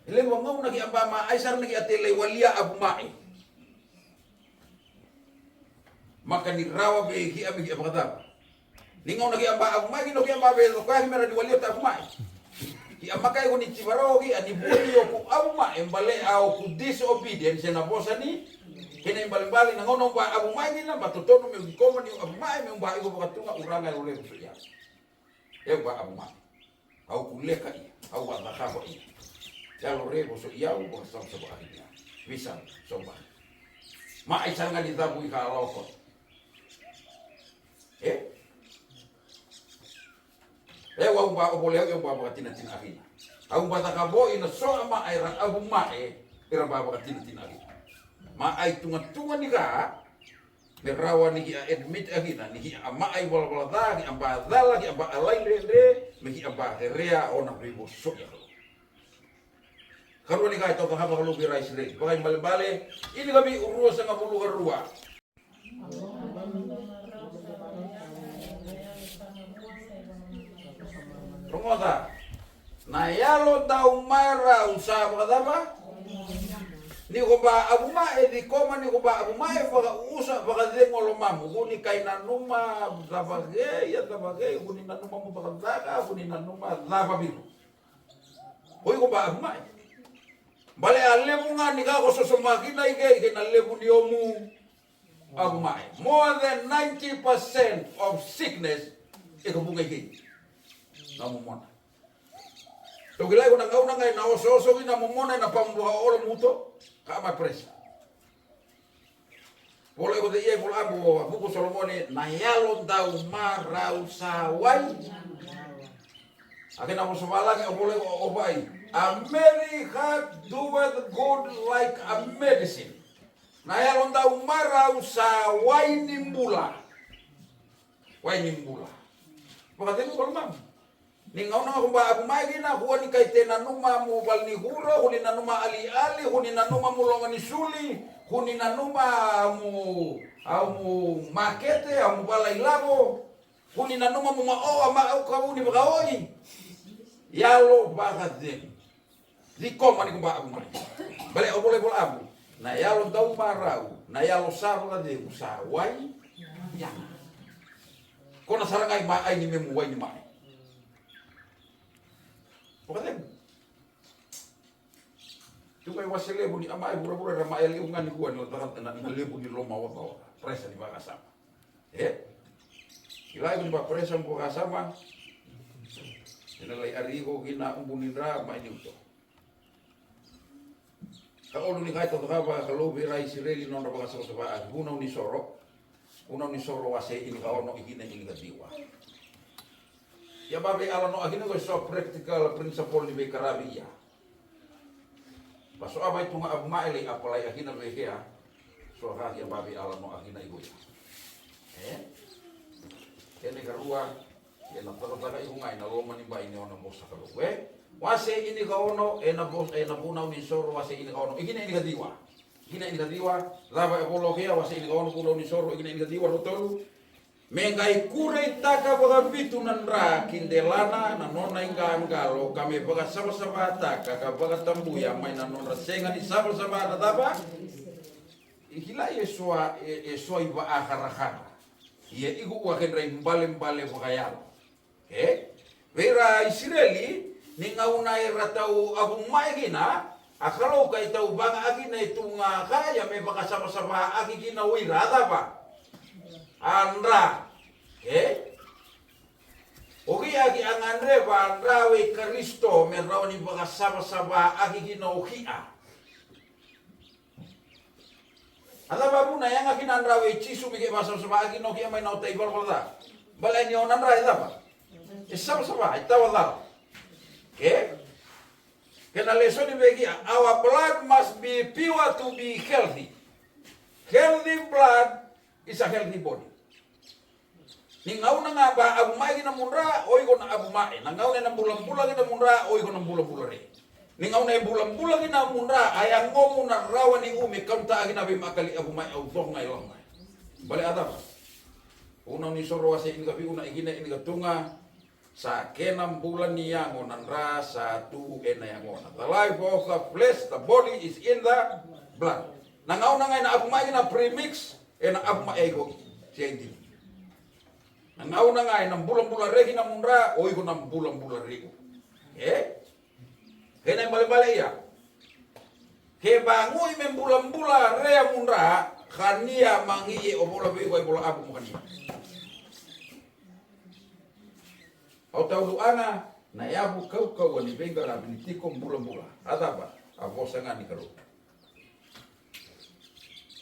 E levu a gauna ki a ba maai sara na ki a tele i walia avu mae. Maka ni rawa vei ki a me ki a vakacava. Ni gauna ki a ba avu mai, ki na ki a ba vei coka ki me ra ni walia ta avu mai. Ki a maka iko ni tiva rawa ki a ni voli o ku avu mai, e bale a o ku disobedience e na vosa ni. Kena i balebale na gauna u ba avu mai ki na ba totonu me u ki koma ni avu mai, me u ba iko vakatuga u raga e lole voso i a. E u ba avu mai. Au kuleka ia, au a cakava ia. Yalo re voso i au, vakasavasava a ia. Visa, soba. Ma ai sara ga ni cavu i ka loko. E? E au ba ovole au, e au ba vakatinatina a ia. Au ba cakavo i na so a ma ai ra avu ma e, e ra ba vakatinatina a ia. Ma ai tunga tunga ni ka, Me rawa ni ki a admit a kina ni ki a ma'a i valavala ca, ki a ba cala, ki a ba a lai dredre, me ki a ba kerea o na veivoso'i a Kalou. Karua ni ka e taucaka vakalougatataki vei ira a Isireli, Vakaibale, ini ka vei u ruasagavulu ka rua. Rogoca. Na yalo dau marau sa vakacava? Ni ko ba avu ma'e, cikoma ni ko ba avu ma'e, vaka'usa, vakacegu o lomamu. Ko ni kai nanuma cava kei, ia cava kei, ko ni nanuma mu vakacaka, ko ni nanuma cava viro. Ko iko ba avu ma'e. Bale a levu ga ni ka ko sosomakina i kei, kei na levu ni omu avu ma'e. More than ninety percent of sickness e ka vuqa i kei. Na momona. Tou kilai ko na gauna ga e na osooso kina momona e na pamu vakaolo muto, ka ma pressure. Vola iko te ia i vola abu o vuku Solomone, na yalo dau marau sa wai. A kena vosa valagi o vola iko o vai. A merry heart doeth good like a medicine. Na yalo dau marau sa wai ni bula. Wai ni bula. Vakacegu ko lomamu. Ni gauna ga ko ba avu ma'e kina, ko ni kai te nanuma mu vale ni kuro, ko ni nanuma aliali, ko ni nanuma mu loga ni suli, ko ni nanuma mu, au mu makete, au mu vala i lavo, ko ni nanuma mu ma'o a ma'au ka vu ni vakaoi. Yalo vakacegu. Cikoma ni ko ba avu ma'e. Bale o vola i vola avu. Na yalo dau marau, na yalo sa vakacegu sa wai. Yaga. Ko na sara ga i ma'ai ni memu wai ni ma'e. Vakacegu. Tu mai wase levu ni a ma'e vuravura era ma'e levu ga ni kua ni na, na, na levu ni loma ocaoca. Pressure ni vakasama. E? Kila iko ni ba pressure mo vakasama. E na lai ari iko ki na ubu ni dra mai ni uto. Ka olu ni kai taucakava Kalou vei ira a Isireli nodra vakasavasava a vunau ni soro. Vunau ni soro wase ini ka ono i kina ini ka ciwa. Ia ba vei ala no a kina ko so practical principle ni vei karavi ia. Ba so a vai tunga avu ma'e lai apply a kina vei kea. So a kaki a ba vei ala no a kina i ko ia. E? Kena i karua. E na cakacaka i ko ga e na loma ni bai ni ona vosa Kalou e. Wase ini ka ono e na vosa e na vunau ni soro wase ini ka ono. I kina ini ka ciwa. I kina ini ka ciwa. Cava e volo kea wase ini ka ono vunau ni soro i kina ini ka ciwa rotolu. Me qai kureitaka vakavitu na dra ki delana na nona iqaqalo ka me vakasavasavataka ka vakatabuya mai na nodra sega ni savasava na cava. I kilai e so a e, e so i va'akarakara. Ia iko ua kedra ibalebale vakayalo. E? Vei ira a Isireli, ni gauna era tau avu ma'e kina, a Kalou kai tau vaga a kina e tu ga ka ia me vakasavasava a ki kina o ira a cava. A dra. E? O ki a ki a gadreva a dra vei Karisito me rawa ni vakasavasava a ki kina o ki a. A cava vuna e yaga kina a dra vei Jisu me ke vakasavasava a kina o ki a mai na ota i valavala ca. Bale ni o na dra e cava. E savasava e tawa cala. Ke? Ke na lesoni vei ki a our blood must be pure to be healthy. Healthy blood is a healthy body. Ni gauna ga ba avu mai kina mu dra, o iko na avu mai. Na gauna e na bulabula kina mu dra, o iko na bulabula re. Ni gauna e bulabula kina mu dra, a yagomu na rawa ni u me kaunta kina vei makali avu mai au cogo ga e logo mai. Bale a cava? Una ni soro wase ini ka viuna ikina ini ka tuga. Sa kena bula ni yago na dra sa tu e na yagona. The life of the flesh, the body is in the blood. Na gauna ga e na avu mai kina premix. E na avu mai e iko. Sia iti. Na gauna ga e na bulabula re kina mu dra, o iko na bulabula re iko. E? Kena ibalebale ia. Ke vagui me bulabula re a mu dra, ka nia magi e o vola vei iko e vola avu mo ka nia. Au tauduaga na yavu kaukauwa ni veiqaravi ni tiko bulabula. A cava? A vosa ga ni Kalou.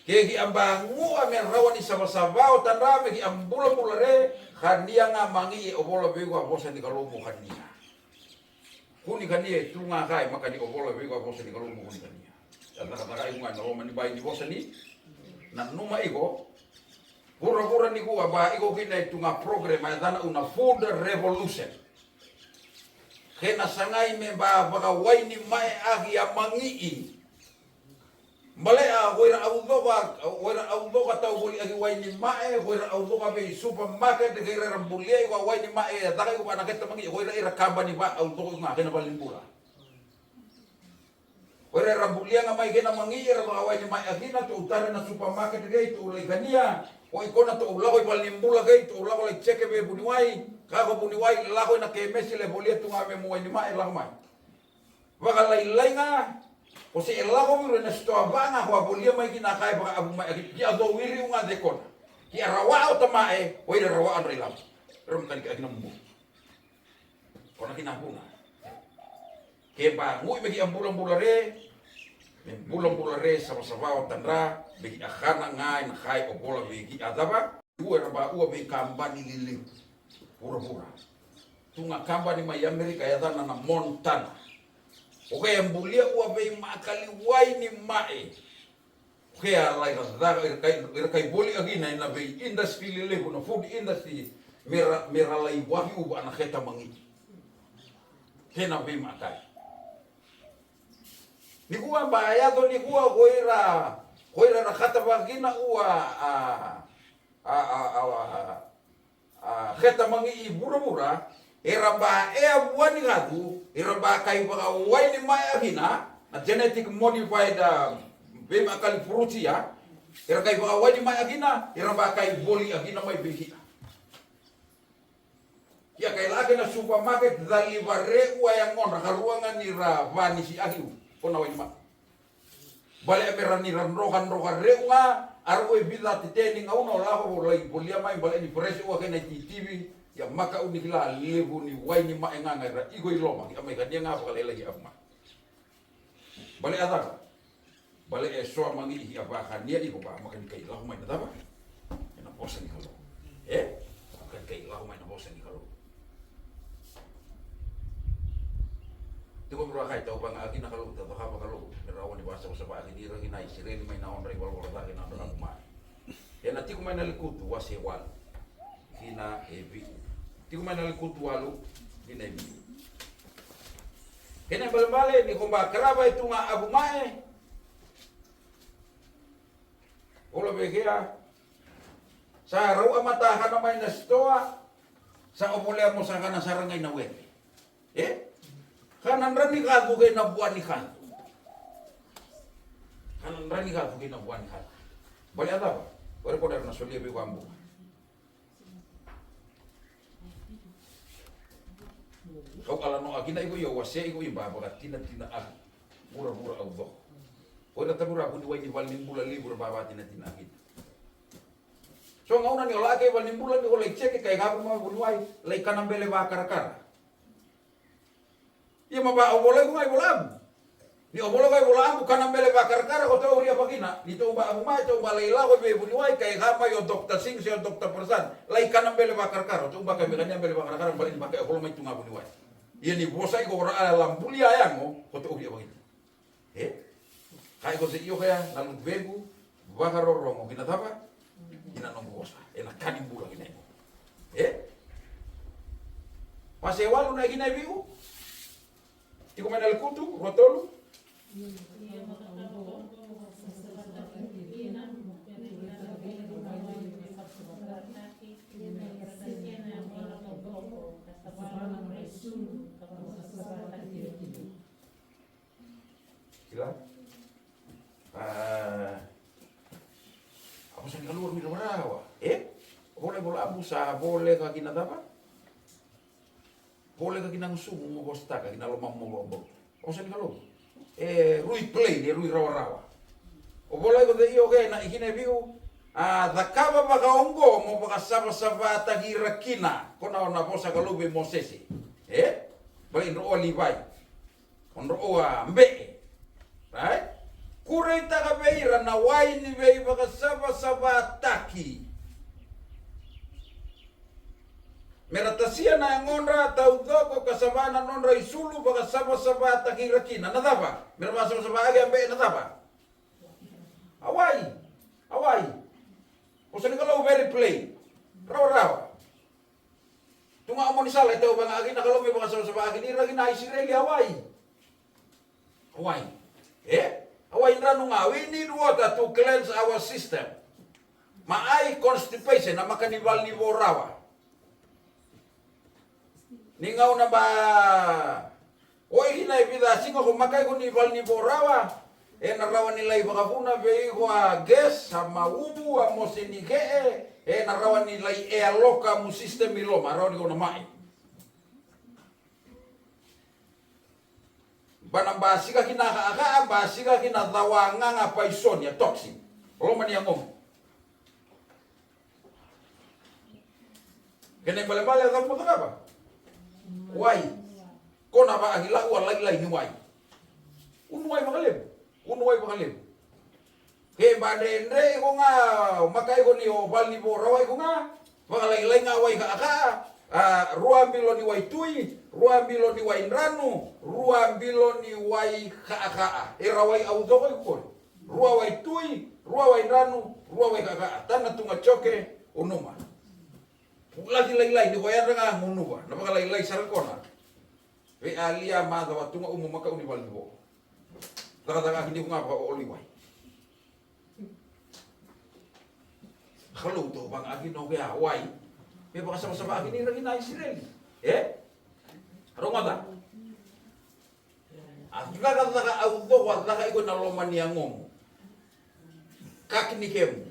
Ke ki a bagua me rawa ni savasava o tadra me ki a bulabula re, ka nia ga magi e o vola vei iko a vosa ni Kalou mo ka nia. Kuni ka nia e tu ga ka e maka ni o vola vei iko a vosa ni Kalou mo kuni ka nia. A cakacaka iko ga na loma ni bai ni vosa ni. Na numa iko. Vuravura nikua ba iko kina e tu ga program a yacana au na food revolution. Kena sagai me ba vakawaini mae aki a magii. Balea ko ira au coka, ko ira au coka tau voli aki waini mae, ko ira au coka vei supermarket, ko ira era bulia iko a waini mae e caka iko vaka na keta magii, ko ira ira kabani va au coka iko ga kena valenibula. O ira era bulia ga mai kei na magii era vakawaini mai akina, tou tara na supermarket kei tou lai kania. O ikona tou lako i valenibula kei tou lako lai jeke vei vuniwai, ka ko vuniwai lako ina kemesi lai volia tu ga me mo waini mai e lako mai. Vakalailai ga ko se e lako viro ina sitoa va ga ko a volia mai kina ka e vakaavu mai akina ki a cou iriu ga cekona. Ki a rawa o tamae o ira rawa a dra i lavo. Era makanika akina mumu. Kona kina vuna. Ke ba gui me ki a bulabula re, me bulabula re savasava o tadra, me ki a kana ga ena kai o vola vei ki a cava. Ua era ba ua vei kabani liliu vuravura. Tu ga kabani mai Amerika e yacana na Montana. O ke e bulia ua vei makali waini mae. Ke a lai ra caka ira kai, ira kai voli akina ena vei industry lelevu na food industry me ra, me ra lai waki uva na keta magii. Kena vei makai. Nikua ba a yaco nikua ko ira, ko ira ra kata vakina ua a, a, a, a, a, a, keta magii vuravura, era ba ea vua ni kacu, era ba kai vakawaini mai akina, na genetic modified, a, veimakali fruits ia, era kai vakawaini mai akina, era ba kai voli akina mai vei kia. Ia kai lake na supermarket, caliva re ua e agodra, ka rua ga ni ra vanisi akiu, ko na waini mai. Balea me ra ni ra drokadroka reu ga, a rau e vica te teni gauna o lako lai volia mai, balea ni fresh ua kena i titivi, ia makaʻu ni kila levu ni waini maʻe ga ga era iko i loma, ki a mai kania ga vakalailai ki a fuma. Balea cava? Balea e so a magii ki a vakania iko ba, maka ni kai lako mai na cava? Ena vosa ni Kalou. E? Maka ni kai lako mai na vosa ni Kalou. Tiko me rua kai tau vaga aki na Kalou, tau cakava Kalou, me rawa ni vasavasava aki ni ira kina Isireli mai na odra ivalavala ca kei na odra kapu mai. Ena tiko mai na Lekutu wase walu kina e viu. Tiko mai na Lekutu walu kina e viu. Kena ibalebale ni ko ba karava e tu ga avu mae. Ola vei kea. Sa rau a mata kana mai na sitoa. Sa o volea mo sa kana sara ga i na were. E? Kana dra ni kacu kei na vua ni kacu. Kana dra ni kacu kei na vua ni kacu. Balea cava? Ore ko dara na solia vei ko a buka. Kau ala no akina iko io wase iko i ba vaka tina tina a. Vura vura au coko. Ko ira tavura vuni wai ni vale ni bula li vura ba vaka tina tina akina. So gauna ni o lake vale ni bula ni o lai jeke kai gavu ma vuni wai lai kana bele vakarakara. Ia ma ba o vola iko ga i vola avu. Ni o vola iko ga i vola avu kana bele vakarakara ko tou ria vakina ni tou ba avu mai tou ba lai lako i vei vuni wai kai ga mai o Dokta Singh se o Dokta Prasan lai kana bele vakarakara ko tou ba kai me kania bele vakarakara bale ni ba kai o vola mai tu ga vuni wai. Ia ni vosa iko ora a la bulia yago ko tou ria vakina. E? Kai ko se io kaya na luvequ vakarorogo kina cava? Kina noqu vosa. E na kani bula kina iko. E? Wase walu na kina e viu. Tiko mai na Lekutu rua tolu. Kila? A, a vosa ni Kalou ni rawarawa. E? Vola, vola, a vosa, voleka kina cava? Voleka kina gusumu mo vosataka kina lomamu mo vakabauta. A vosa ni Kalou. E rui plain, e rui rawarawa. O vola iko cei o kei na ikina e viu. A cakava vakaoqo mo vakasavasavataki ira kina. Ko na, na vosa Kalou vei Mosese. E? Balei dro o Livai. O dro a bee. Right? Kureitaka vei ira na wai ni veivakasavasavataki. Me ra tasia na yagodra taucoko ka sava na nodra isulu vakasavasavataki ira kina. Na cava? Me ra vakasavasavataki a bee na cava? A wai. A wai. O Vosa ni Kalou very plain. Rawarawa. Tu ga o moni sala e tau vaga aki na Kalou me vakasavasava aki ni ira ki na Isireli a wai. Wai. E? A wai dranu ga. We need water to cleanse our system. Ma ai constipation, a maka ni val ni vo rawa. Ni gauna ba o i kina e vica siga ko maka iko ni val ni vo rawa, e na rawa ni lai vakavuna vei iko a gas, a mauvu, a mose ni kee, e na rawa ni lai e a loka mu system i loma, a rawa ni ko na mai. Ba na basika kina kaaka, basika kina cawa gaga paisoni, a toxin. Loma ni yagomu. Kena ibalebale a cava mo cakava? Wai. Ko na vaaki lau a lailai ni wai. Unu wai vakalevu. Unu wai vakalevu. Ke ba dredre iko ga, maka iko ni o val ni vo rawa iko ga. Vakalailai ga wai kaaka. A, rua bilo ni wai tui, rua bilo ni wai dranu, rua bilo ni wai kaaka. E ra wai au coko iko kori. Rua wai tui, rua wai dranu, rua wai kaaka. Tana tu ga joke, unuma. Vulaki lailai ni ko yadra ga gunuva, na vakalailai sara kona. Vei a lia macawa tu ga umu maka uni val ni vo. Cakacaka aki ni ko ga vakaoli wai. Kalou tou vaga aki no kea wai. Me vakasavasava aki ni ira ki na Isireli. E? Rogoca. A cakacaka au coko a caka iko na loma ni yagomu. Kaki ni kemu.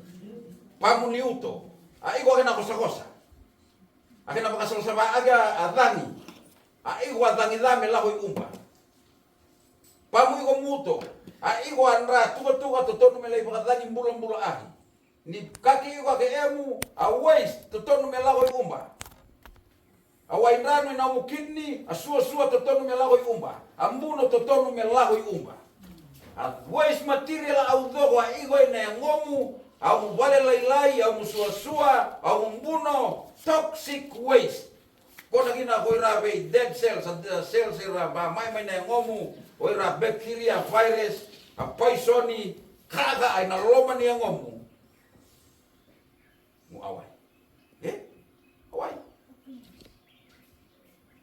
Pamu ni uto. A iko a kena kosakosa. A kena vakasavasava aki a cagi. A iko a cagi ca me lako i uba. Pamu iko mu uto. A iko a dra tukatuka totonu me lai vakacagi bulabula aki. Ni kaki iko a ke emu, a waste totonu me lako i uba. A wai dranu e na omu kidney, a suasua totonu me lako i uba. A buno totonu me lako i uba. A waste material au coko a iko e na yagomu, a omu vale lailai, a omu suasua, a omu buno, toxic waste. Kona kina ko ira vei dead cells, a cells ira ba mai mai na yagomu, o ira bacteria, virus, a paisoni, kaaka ai na loma ni yagomu. Mu awai. E? Awai.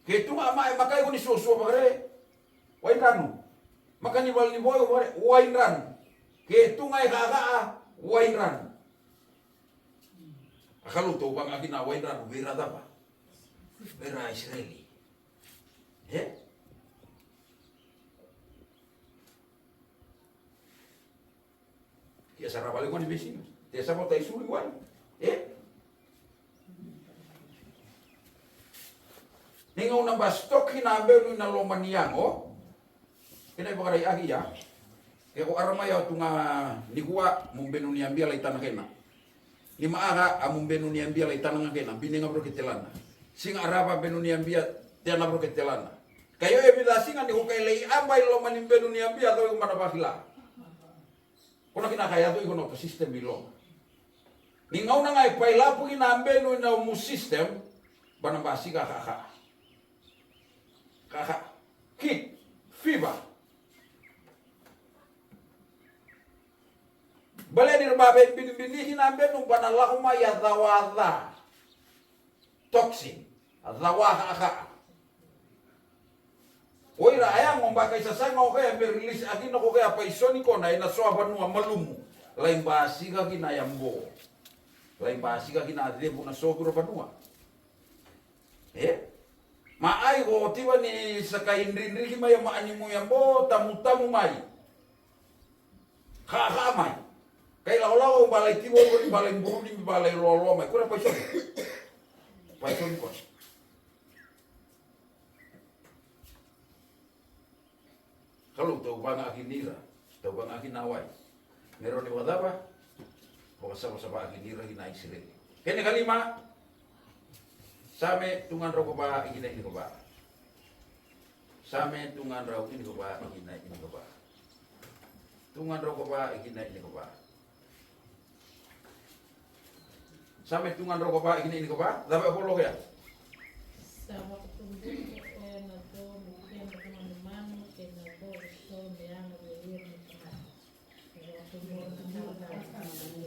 Ke tu ga a mai maka iko ni suasua vakare. Wai dranu. Maka ni val ni vo vakare. Wai dranu. Ke tu ga e kaaka. Wai dranu. A Kalou tou vaga aki na wai dranu. Vei ira cava? Vei ira Isireli. E? Ia sa ra vale gone veisiga. Te sa vota i sulu i wai. E? Ni gauna ba stock kina a benu i na loma ni yago. Kena ivakaraitaki ia. Ke ko ara mai au tu ga nikua mu benu ni abia lai tana kena. Ni maaka a mu benu ni abia lai tana ga kena. Bini ga vro ke telana. Siga arava benu ni abia tena vro ke telana. Ka io e vica siga ni ko kai lai aba i loma ni benu ni abia a cau iko ba na vakila. Kona kina ka yaco iko na oto system i loma. Ni gauna ga e pailapu kina a benu i na omu system, ba na basika kaaka. Kaaka. Kit. Fever. Balea ni ra ba veibinibini kina a benu ba na lako mai a cawa ca. Toxin. A cawa kaaka. O ira a yago ba kai sasaga o kea me release aki na ko kea paisoni kona e na so a vanua malumu. Lai basika kina a yabo. Lai basika kina a cevu na so kura vanua. E? Ma ai ko tiva ni sa kai dridriki mai a maanimu yabo tamutamu mai. Kaaka mai. Kai lakolako ba lai tivo iko ni ba lai buruni ba lai loaloa mai. Kura paisoni. Paisoni kona. Kalou tau vaga aki nira. Tau vaga aki na wai. Me rau ni vakacava. Vakasavasava aki nira ki na Isireli. Kena kalima. Same tu ga drau ka va iki na ini ka va. Same tu ga drau ini ka va iki na ini ka va. Tu ga drau ka va iki na ini ka va. Same tu ga drau ka va iki na ini ka va. Cava e volo kea? Sa vakatubuki e na dou me kena ka manumanu kei na dou e so me yaga vei ira na tamata. E vakatubuki na ka manumanu.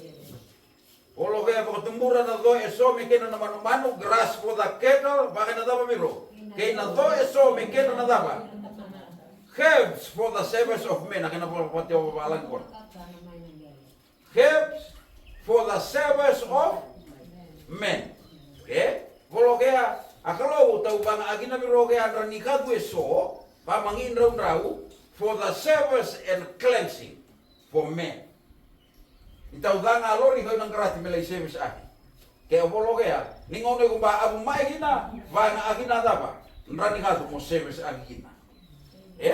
Volo kea, vakatubura na co eso me kedra na manumanu, grass for the cattle, vaka na cava viro. Kei na co eso me kedra na cava. Herbs for the service of men, a kena vakavate o vavalagi kona. Herbs for the service of men. E? Volo kea, a Kalou tau vaga akina viro kea dra ni kacu eso, vamagi draudrau, for the service and cleansing for men. Ni tau caga a lori kau na karati me lai service aki. Ke o volo kea, ni gauna iko ba avu mai kina, vaga akina cava, dra ni kacu mo service aki kina. E?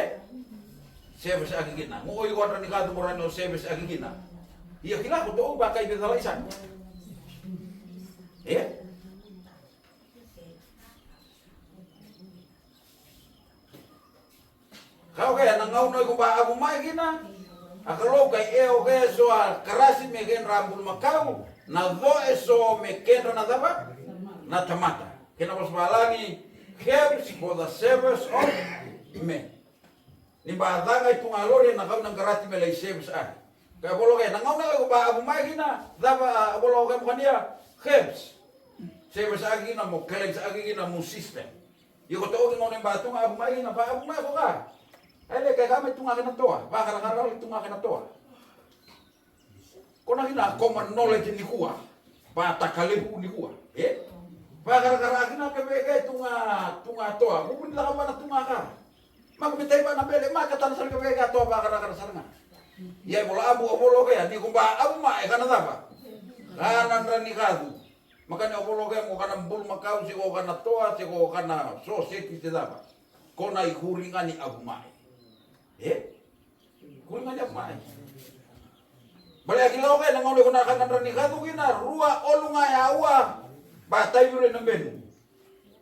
Service aki kina. Mo iko dra ni kacu mo rani o service aki kina. Ia kila ko tou ba kai vecalai sani. E? Ka o kea na gauna iko ba avu mai kina, a Kalou kai e o kea so a karasi me kedra bulumakau, na co eso me kedra na cava, na tamata. Kena vosa valagi, herbs for the service of men. Ni ba caga i tuga lori na kau na karati me lai service aki. Ka volo kea na gauna iko ba avu mai kina, cava a volo kea mo kania, herbs. Service aki kina mo cleanse aki kina mo system. Iko toki gauna ba tuga avu mai kina, ba avu mai ko ka. Ai le kea ka me tuga kena toa, ba karakara le tuga kena toa. Kona kina common knowledge nikua. Ba takalevu nikua. E? Ba karakara kina ke veke tuga, tuga toa. Kuku ni laka ba na tuga ka. Ma ko me tai ba na bele, ma ka tana sara ke veke toa ba karakara sara ga. Ia e vola abu o volo kea, ni ko ba abu ma e kana cava. Kana dra ni kacu. Ma kani o volo kea mo kana bulumakau, se ko kana toa, se ko kana soseti se cava. Kona i kuri ga ni abu ma e. E? Kuri ga ni abu ma e. Bale a kila o kea na gauna iko na kana dra ni kacu kina, rua olu ga ya ua. Ba tai viro i na benu.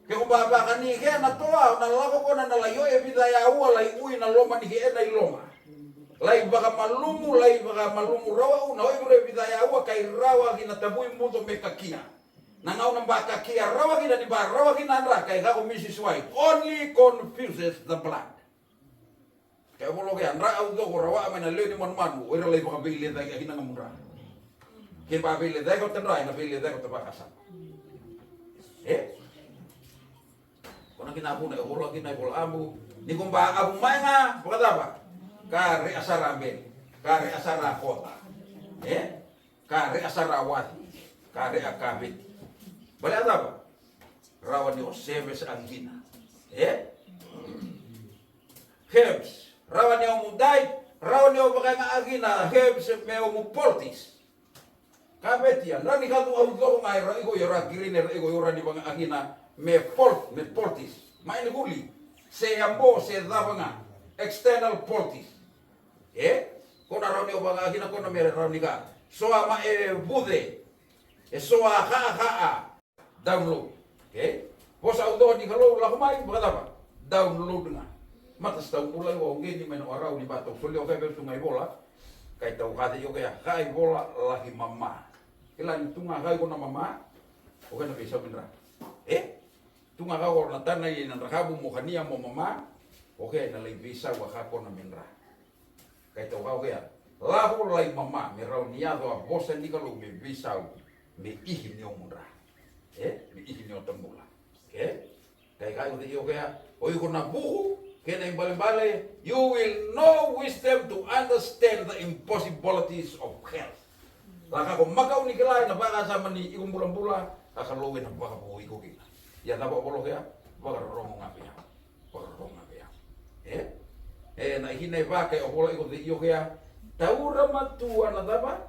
Ke ko ba vakani kea na toa, o na lako kona na lai o e vica ya ua lai ui na loma ni kea na i loma. Lai vakamalumu, lai vakamalumu rawa u na o e viro e vica ya ua kai rawa ki na tavui muco me kakia. Na gauna ba kakia rawa kina ni ba rawa kina dra kai kako Mrs White. Only confuses the blood. Ke volo kea dra au coko rawa mai na lewe ni manumanu, o ira lai vakaveilecaki aki na gamu dra. Ke ba veilecaki o ta dra, e na veilecaki o ta vakasama. E? Kona kina abu na e volo kina e vola abu. Ni ko ba abu mai ga, vakacava? Ka re asara bele. Ka re asara kota. E? Ka re asara wathi. Ka re a kaveti. Bale a cava? Rawa ni o service aki kina. E? Herbs. Rawa ni o mu dai, rawa ni o vakayaga aki na herbs me o mu poultice. Ka veti a, na ni kacu au coko ga e ra iko, io ra green, e ra iko, io ra ni vaga aki na me poult, me poultice. Mai ni kuli, se yabo, se cava ga, external poultice. E? Kona rawa ni o vaga aki na kona me rawa ni ka. So a ma e vuce, e so a kaa kaa. Download. Okay? Vosa au coko ni Kalou lako mai, vakacava? Download ga. Mata sa tau bula o geni mai na warau ni ba tau soli o kea vesu ga i vola. Kai tau kace i o kea, ka i vola laki mama. Kila ni tu ga ka i kona mama, o kea na veisau me dra. E? Tu ga ka o na tana i na drakavu mo kania mo mama, o kea na lai veisau a ka kona me dra. Kai tau kau kea, lako lai mama me rau ni yaco a vosa ni Kalou me veisau me ihi ni o mudra. E? Me ihi ni o tabula. E? Kai kai ko te io kea, o iko na vuku, kena ibalebale, you will know wisdom to understand the impossibilities of health. Laka ko makau ni kila ena vakasama ni iko bulabula, a Kalou ena vakavo iko kina. Ia na vakavolo kea, vakarorogo ga vei au. Vakarorogo ga vei au. E? E, na ikina e vaka e ovola iko vei io kea. Taura matua na cava?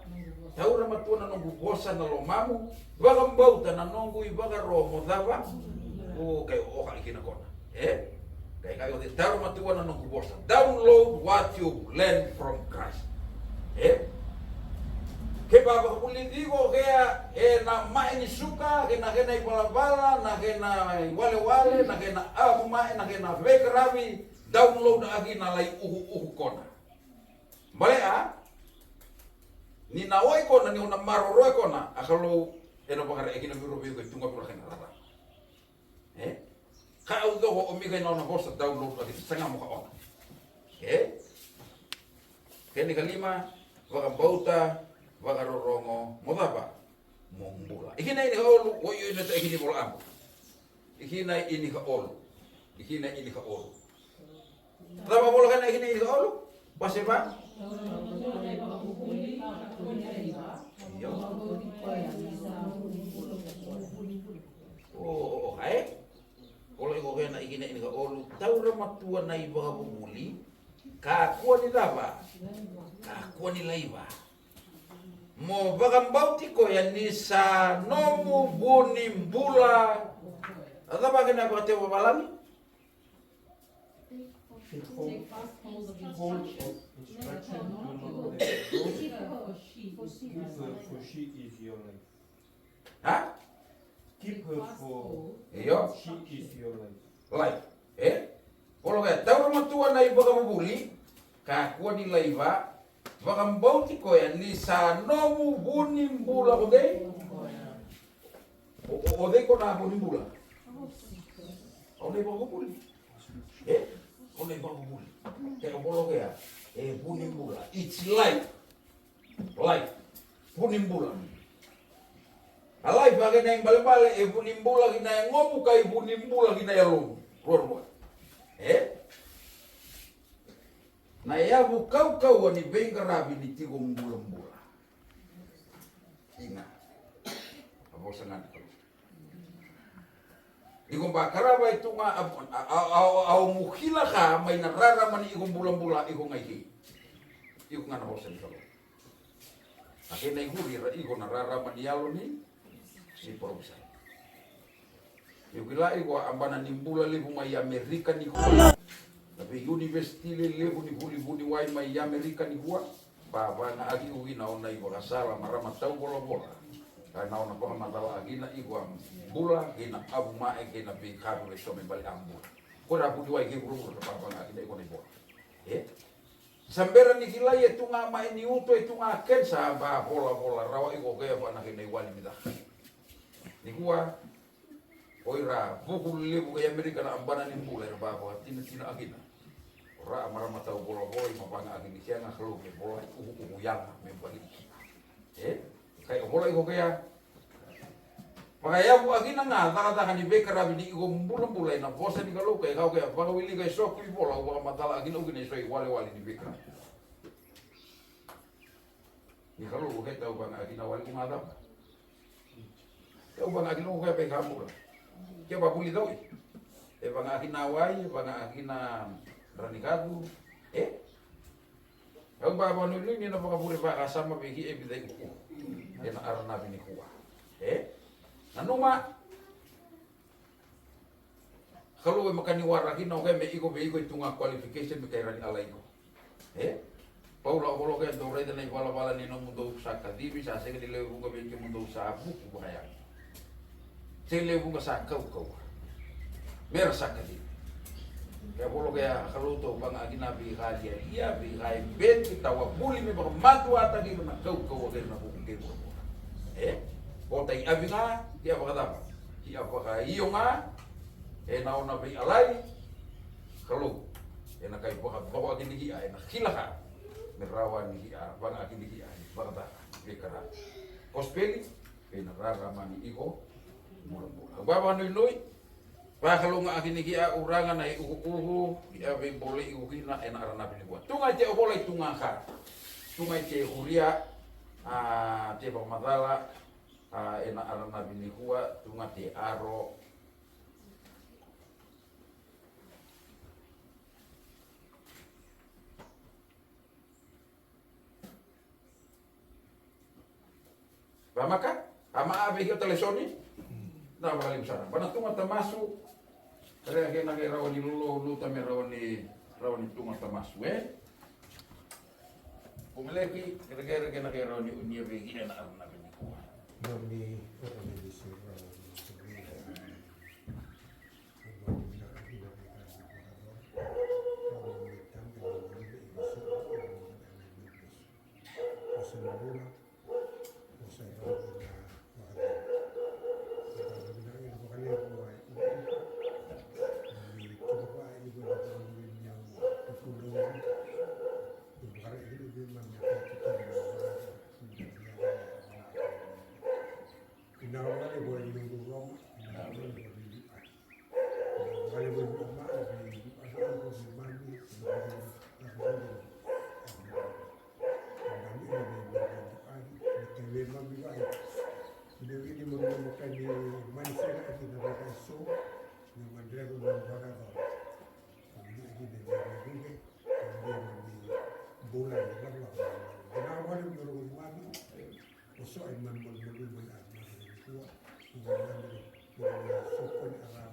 Taura matua na noqu vosa na lomamu. Vakabauta na noqu ivakaro mo cava? O kai oka ikina kona. E? Kai kai o te taura matua na noqu vosa. Download what you learn from Christ. E? Ke ba vakavulici iko kea, e na mai ni suka, ke na kena ivalavala, na kena iwalewale, na kena avu mai, na kena veikaravi, download aki na lai uhu uhu kona. Balea, ni na oi kona, ni o na maroroi kona, a Kalou, e na vakara e kina viro vei ko e tuga viro kena rara. E? Ka au coko o mika ina ona vosa download aki saga mo ka ona. E? Kena ikalima, vakabauta, vakarorogo, mo cava? mo bula. Ikina ini ka olu, o io ina ta ikini vola abu. Ikina ini ka olu. Ikina ini ka olu. Cava vola ka na ikina ini ka olu? Vase va? Io. O, o, o, e? Vola iko kena ikina ini ka olu. Taura matua na ivakavuvuli. Kakua ni cava? Kakua ni laiva. Mo vakabauti koya ni sa nomu vu ni bula. A cava kena vakatekivu vavalagi? Take hold, hold of instruction, do not let it go. Keep her, for she is your life. Ha? Keep her, for she is your life. Life. E? Vola koya, taura matua na ivakavuvuli, kakua ni laiva, vakabauti koya ni sa nomu vu ni bula ko cei? O, o, o cei ko na vu ni bula? Au na ivakavuvuli. E? Au na ivakavuvuli. Kena vola koya, e vu ni bula. It's life. Life. Vu ni bula. A life a kena ibalebale, e vu ni bula ki na yagomu ka e vu ni bula ki na yalomu. Ruarua. E? Na yavu kaukauwa ni veiqaravi ni tiko bulabula. Ina. A vosa ga ni Kalou. Iko ba qarava e tu ga a, a, a, a, au mu kila ka mai na rarama ni iko bulabula iko ga i kei. Iko ga na vosa ni Kalou. A kei na i kuri ra iko na rarama ni yalo ni, ni parofisai. Iko kila iko a bana ni bula levu mai Amerika nikua. Na vei univesiti lelevu ni vuli vuniwai mai Amerika nikua. Vavagaaki iko kina o na i vakasala marama tauvolavola. Ka na o na vakamacala kina iko a bula kei na avu mae kei na veika vei so me bale a bula. Ko ra vuniwai kei vuravura ka vavagaaki na iko na i vola. E? Sa bera ni kilai e tu ga mai ni uto e tu ga kensa a vavolavola rawa iko kei a vana kei na i wali ni caka. Nikua, o ira vuku levu kei Amerika na abana ni bula era vavakatinatina akina. O ra a marama tauvolavola i mavagaaki ni kea ga Kalou me vola i ukuuku yaga me bali i kina. E? Kai o vola iko kei a vakayavu akina ga cakacaka ni veikaravi ni iko bulabula ena vosa ni Kalou kai kau kei a vakawilika e so ku i vola au vakamacala akina u kina e so i walewale ni veikaravi. Ni Kalou ko keta au vagaaki na wali ku ga cava. Ke au vagaaki na ko kea vei ka bula. Ke vavuli cau i. E vagaaki na wai, e vagaaki na ranikacu. E? Au vavanuinui ni na vakavure vakasama vei ki e vica i uku. Ena aranavi nikua. E? Nanuma. Kalou e makani wara kina o kea me iko vei iko e tu ga qualification me kai rani ala iko. E? Paula o volo kea dou raica na i valavala ni nomudou sa kacivi sa sega ni lewe vuqa vei kemudou sa vuku vakayago. Sega ni lewe vuqa sa kaukauwa. Mera sa kacivi. Kea volo kea Kalou tou vagaaki na vei ka lialia vei ka e beti tawa vuli me vakamatuataki iko na kaukauwa kei na vuku kei vuravura. E? O tai avi ga, ki a vakacava? Ki a vakaio ga, ena ona veialai, Kalou, ena kai vakavakawaki ni kia, ena kila ka, me rawa ni kia, vagaki ni kia, ni vakacaka, veikara. Kospeli, kei na rarama ni iko, bulabula. Au vavakanuinui, vakalougaaki ni kia, uraga na i ukuuku, kia veibolei iko kina, ena aranavi nikua. Tu ga i te ovola i tu ga ka. Tu ga i te kuria, a, te vakamacala, a, ena aranavi nikua, tu ga te aro, Vamaka, a ma a vei keo tale soni. Na vakalevu sara. Vana tuga tamasu. Rega kena kei rawa ni lolo luta me rawa ni rawa ni tuga tamasu e. Kumeleki, rega kena kei rawa ni unia vei kina na aruna vei ni kua. Nami, o ka ni visi rawa ni soni. Vinaka vakalevu na rogoci macawa. O so ai malumalumu mai a macawa nikua. Ua na mera mera sokoni a ra